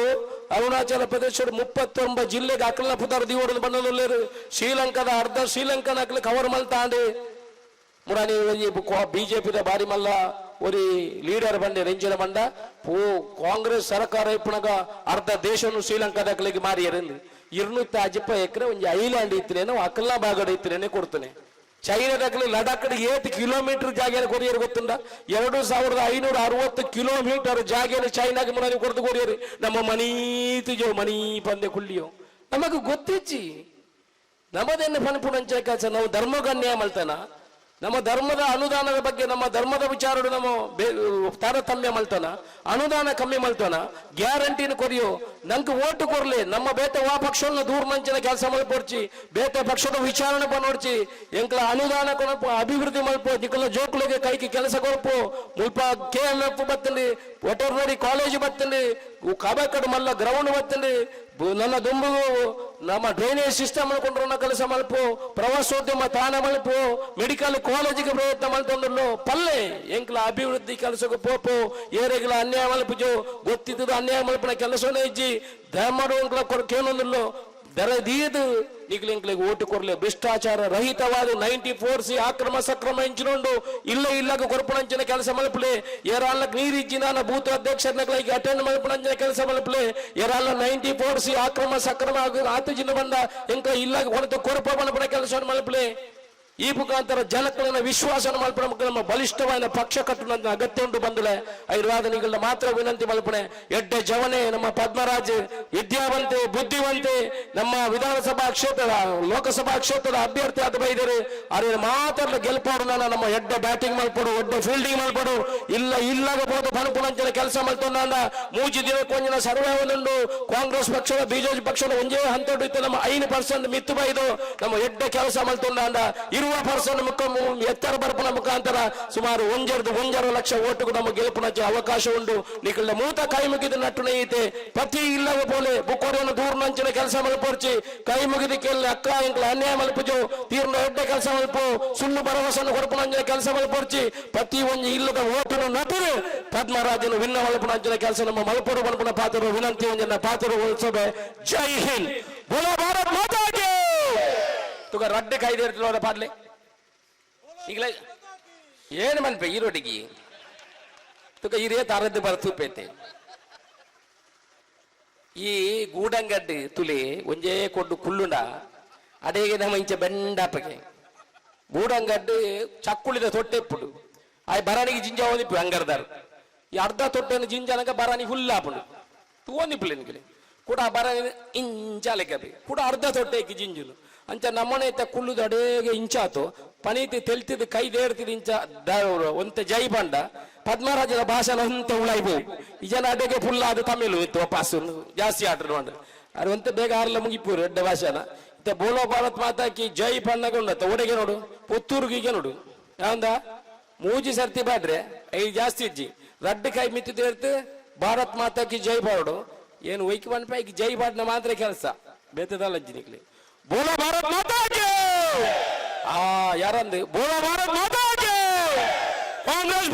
ಅರುಣಾಚಲ ಪ್ರದೇಶಡು 39 ಜಿಲ್ಲೆಗೆ ಅಕಲ್ನ ಪುದರ್ ದಿವೋಡು ಬಂದೊಲ್ಲೇರು ಶ್ರೀಲಂಕಾದ ಅರ್ಧ ಶ್ರೀಲಂಕಾನ ಅಕ್ಲ ಕವರ್ ಮಲ್ತಾಂಡೆ ಮುರಾನಿ ಬಿಜೆಪಿದ ಬಾರಿ ಮಲ್ಲ ಒರಿ ಲೀಡರ್ ಬಂಡೆ ರೆಂಜಿನ ಬಂಡ ಪೂ ಕಾಂಗ್ರೆಸ್ ಸರ್ಕಾರ ಇಪ್ಪಣಗ ಅರ್ಧ ದೇಶನು ಶ್ರೀಲಂಕಾದ ಅಕ್ಲಿಗೆ ಮಾರಿಯರಂದು 250 ಎಕರೆ ಒಂಜಿ ಐಲ್ಯಾಂಡ್ ಇತ್ತನೇನೋ ಅಕಲ್ನ ಭಾಗಡ ಇತ್ತನೇನೆ ಕೊಡ್ತಾನೆ. ಚೈನಾದಕ್ಲಿ ಲಡಾಖ್ 8 ಕಿಲೋಮೀಟರ್ ಜಾಗೆನ ಕೊರಿಯರ್ ಗೊತ್ತುಂಡ 2560 ಕಿಲೋಮೀಟರ್ ಜಾಗೆನ ಚೈನಾಗೆ ಮುರಾನಿ ಕೊಡ್ದು ಕೊರಿಯರ್ ನಮ್ಮ ಮನೀತು ಜೋ ಮನೀ ಪಂದೆ ಕುಳ್ಳಿಯೋ ನಮಗೆ ಗೊತ್ತಿಚ್ಚಿ ನಮ್ಮದೆನ್ನ ಪನ್ಪುಣಂಚ ಕೆಲಸ ನಾವು ಧರ್ಮಗನ್ಯಾಯ ಮಲ್ತನ ನಮ್ಮ ಧರ್ಮದ ಅನುದಾನದ ಬಗ್ಗೆ ನಮ್ಮ ಧರ್ಮದ ವಿಚಾರಡು ನಮ್ಮ ತಾರತಮ್ಯ ಮಲ್ತನ ಅನುದಾನ ಕಮ್ಮಿ ಮಲ್ತನ ಗ್ಯಾರಂಟಿನ ಕೊರಿಯೋ ನಂಗೆ ಓಟು ಕೊರ್ಲಿ ನಮ್ಮ ಬೇತೆ ವಾ ಪಕ್ಷವನ್ನು ದೂರ ಮಂಚಿನ ಕೆಲಸ ಮಲ್ಪೊಡ್ಚಿ ಬೇತೆ ಪಕ್ಷದ ವಿಚಾರಣೆ ಬನ್ನೋಡ್ಚಿ ಎಂಕ್ಲ ಅನುದಾನ ಕೊನಪು ಅಭಿವೃದ್ಧಿ ಮಲ್ಪು ನಿಕಲ ಜೋಕ್ಲಿಗೆ ಕೈಗೆ ಕೆಲಸ ಕೊರಪು ಮುಲ್ಪ ಕೆ ಎಂ ಎಫ್ ಬತ್ತಲಿ ವೆಟರ್ನರಿ ಕಾಲೇಜ್ ಬತ್ತಲಿ ಕಬಕಡ್ ಮಲ್ಲ ಗ್ರೌಂಡ್ ಬತ್ತಲಿ ನನ್ನ ದುಂಬು ನಮ್ಮ ಡ್ರೈನೇಜ್ ಸಿಸ್ಟಮ್ ಕೊಂಡ್ರನ್ನ ಕೆಲಸ ಮಲ್ಪು ಪ್ರವಾಸೋದ್ಯಮ ತಾಣ ಮಲ್ಪು ಮೆಡಿಕಲ್ ಕಾಲೇಜಿಗೆ ಪ್ರಯತ್ನ ಮಲ್ತಂದ್ರು ಪಲ್ಲೆ ಎಂಕ್ಲ ಅಭಿವೃದ್ಧಿ ಕೆಲಸಕ್ಕೆ ಪೋಪು ಏರೆಗ್ಲ ಅನ್ಯಾಯ ಮಲ್ಪುಜು ಗೊತ್ತಿದ್ದು ಅನ್ಯಾಯ ಮಲ್ಪನ ಕೆಲಸನೇ ಇಜ್ಜಿ ಧರ್ಮಡು ಎಂಕ್ಲ ಕೇನೊಂದುಲ್ಲು ದರದೀದು ನಿಕ್ಲು ಎಂಕ್ಲಿಗೆ ಓಟು ಕೊರ್ಲೆ ಭ್ರಷ್ಟಾಚಾರ ರಹಿತವಾದ 94 ಸಿ ಅಕ್ರಮ ಸಕ್ರಮ ಇಂಚಿನೊಂಡು ಇಲ್ಲ ಇಲ್ಲಗ ಕೊರ್ಪಣಂಚಿನ ಕೆಲಸ ಮಲ್ಪಲೆ ಏರಾಲ್ಲ ನೀರಿಜ್ಜಿ ನಾನು ಬೂತ್ ಅಧ್ಯಕ್ಷರನ್ನ ಅಟೆಂಡ್ ಮಲ್ಪಣಂಚಿನ ಕೆಲಸ ಮಲ್ಪಲೆ ಏರಾಲ್ಲ 94 ಸಿ ಅಕ್ರಮ ಸಕ್ರಮ ಆತು ಜಿನ ಬಂದ ಎಂಕ ಇಲ್ಲಗ ಕೊರತ ಕೊರಪ ಮಲ್ಪನ ಕೆಲಸ ಮಲ್ಪಲೆ. ಈ ಮುಖಾಂತರ ಜನಕುಲನ ವಿಶ್ವಾಸನ ಮಲ್ಪುನ ನಮ್ಮ ಬಲಿಷ್ಠವಾದ ಪಕ್ಷ ಕಟ್ಟುನ ಅಗತ್ಯ ಉಂಟು ಬಂದುಲೆ. ಐರ್ವಾದನಿಗಳ ಮಾತ್ರ ವಿನಂತಿ ಮಲ್ಪುಣೆ. ಎಡ್ಡೆ ಜವನೆ ನಮ್ಮ ಪದ್ಮರಾಜ್, ವಿದ್ಯಾವಂತೆ, ಬುದ್ಧಿವಂತೆ, ನಮ್ಮ ವಿಧಾನಸಭಾ ಕ್ಷೇತ್ರದ, ಲೋಕಸಭಾ ಕ್ಷೇತ್ರದ ಅಭ್ಯರ್ಥಿ ಆದ ಬೈದರು. ಅರೆ ಮಾತ್ರ ಗೆಲ್ಪೋಡು, ನಮ್ಮ ಎಡ್ಡೆ ಬ್ಯಾಟಿಂಗ್ ಮಲ್ಪಡು, ಎಡ್ಡೆ ಫೀಲ್ಡಿಂಗ್ ಮಲ್ಪಡು. ಇಲ್ಲ ಇಲ್ಲಾಗ ಬೋದು ಪಣಪುಣಂಚಿನ ಕೆಲಸ ಮಲ್ತೊಂದ. ಮೂಜಿ ದಿನಕ್ಕೊಂಜಿನ ಸರ್ವೆ ಒಂದುಂಡು. ಕಾಂಗ್ರೆಸ್ ಪಕ್ಷದ, ಬಿಜೆಪಿ ಪಕ್ಷದ ಒಂಜೇ ಹಂತಡು ಇತ್ತು. ನಮ್ಮ 5% ಮಿತ್ತು ಬೈದು ನಮ್ಮ ಎಡ್ಡೆ ಕೆಲಸ ಮಲ್ತೊಂದ. ಇರುವ ಪರ್ಸೆಂಟ್ ಮುಖ ಎತ್ತರ ಬರ್ಪನ ಮುಖಾಂತರ ಸುಮಾರು 1.5 ಲಕ್ಷ ಓಟುಗೂ ನಮ್ಮ ಗೆಲ್ಪುನ ಅವಕಾಶ ಉಂಟು. ನಿಕಲ್ನ ಮೂತ ಕೈ ಮುಗಿದ ನಟ್ಟು ನೈತೆ. ಪ್ರತಿ ಇಲ್ಲವ ಪೋಲೆ ಬುಕ್ಕೋರಿಯನ್ನು ದೂರ ನಂಚಿನ ಕೆಲಸ ಮಲ್ಪೊರ್ಚಿ. ಕೈ ಮುಗಿದ ಕೇಳಿ ಅಕ್ಕ, ಇಂಕ್ಲ ಅನ್ಯಾಯ ಮಲ್ಪುಜು. ತೀರ್ನ ಎಡ್ಡೆ ಕೆಲಸ ಮಲ್ಪು, ಸುಳ್ಳು ಭರವಸೆಯನ್ನು ಕೊರಪುನಂಚಿನ ಕೆಲಸ ಮಲ್ಪೊರ್ಚಿ. ಪ್ರತಿ ಒಂಜಿ ಇಲ್ಲದ ಓಟುನು ನಟರು ಪದ್ಮರಾಜನ ವಿನ್ನ ಮಲ್ಪುನಂಚಿನ ಕೆಲಸ ನಮ್ಮ ಮಲ್ಪೊಡು ಮಲ್ಪುನ ಪಾತ್ರ ವಿನಂತಿ ಒಂಜನ್ನ ಪಾತ್ರ ಸಭೆ. ಜೈ ಹಿಂದ್, ಬೋಲೋ ಭಾರತ್ ಮಾತಾ ಕಿ. ತುಗ ರಡ್ಡೆ ಕಾಯ್ದೆ ಪಾಡ್ಲೆ. ಈಗಲೇ ಏನು ಮನ್ಪೆ ಈ ರೋಡಿಗೆ? ತುಕ ಈ ತಾರದ್ದು ಬರ್ತೂಪೈತೆ. ಈ ಗೂಡಂಗಡ್ಡು ತುಲಿ ಒಂಜೇ ಕೊಡ್ಡು ಕುಳ್ಳುಂಡ ಅಡೇಗೆ ನಮ್ಮ ಇಂಚ ಬೆಂಡಾಪಗೆ ಗೂಡಂಗಡ್ಡು ಚಕ್ಕುಳಿದ ತೊಟ್ಟೆಪ್ಪುಡು. ಆಯ್ ಬರಾಣಿಗೆ ಜಿಂಜ ಓದಿಪ್ಪು ಅಂಗರ್ದಾರ್. ಈ ಅರ್ಧ ತೊಟ್ಟೆನ ಜಿಂಜನಗ ಬರಾಣಿ ಹುಲ್ಲಾಪುಂಡು. ತೂವೊಂದಿಪ್ಪುಲೆ ನಿಕಲೆ ಕೂಡ ಬರಾಣಿ ಇಂಚಾಲೆಕಪಿ ಕೂಡ ಅರ್ಧ ತೊಟ್ಟೆ ಜಿಂಜುನು. ಅಂಚ ನಮ್ಮನೆ ಇತ್ತ ಕುಳ್ಳುದು ಅಡೇಗೆ ಇಂಚಾತು ಪನೀತಿ ತೆಲ್ತಿದ್ ಕೈ ದೇರ್ತಿದ್ ಇಂಚ ಒಂತೆ ಜೈ ಬಂಡ ಪದ್ಮರಾಜನ ಭಾಷಣ ಒಂತೆ ಉಳಾಯ್ಬು. ಈ ಜನ ಅಡೆಗೆ ಫುಲ್ ಅದು ತಮಿಳು ಇತ್ತು ವಾಪಸ್ ಜಾಸ್ತಿ ಆಡ್ರು ನೋಡ್ರಿ. ಅದು ಒಂತೆ ಬೇಗ ಆರ್ಲ ಮುಗಿಪೂರು ಎಡ್ಡೆ ಭಾಷಣ ಇತ್ತ. ಬೋಲೋ ಭಾರತ್ ಮಾತಾಕಿ ಜೈ ಪಣ್ಣಗ ಉಂಡತ್ತ. ಒಡೆಗೆ ನೋಡು, ಪುತ್ತೂರ್ಗೆ ನೋಡು. ಯಾಂದ ಮೂಜಿ ಸರ್ತಿ ಬಾಡ್ರೆ ಐದು ಜಾಸ್ತಿ ಇಜ್ಜಿ. ರಡ್ಡು ಕೈ ಮಿತ್ತಿದ್ದು ಹೇಳ್ತು ಭಾರತ್ ಮಾತಾಕಿ ಜೈ ಬಾಡು. ಏನು ಒಯ್ಕಿ ಪನ್ಪ ಜೈ ಬಾಡ್ನ ಮಾತ್ರ ಕೆಲಸ ಬೇತದಲ್ಲ ಅಜ್ಜಿನಿಕ್ಲಿ. ಬೋಲೋ ಭಾರತ್ ಮಾತಾ ಕಿ. ಆ ಯಾರಂದು ಬೋಲೋ ಭಾರತ್ ಮಾತಾ ಕಿ. ಕಾಂಗ್ರೆಸ್.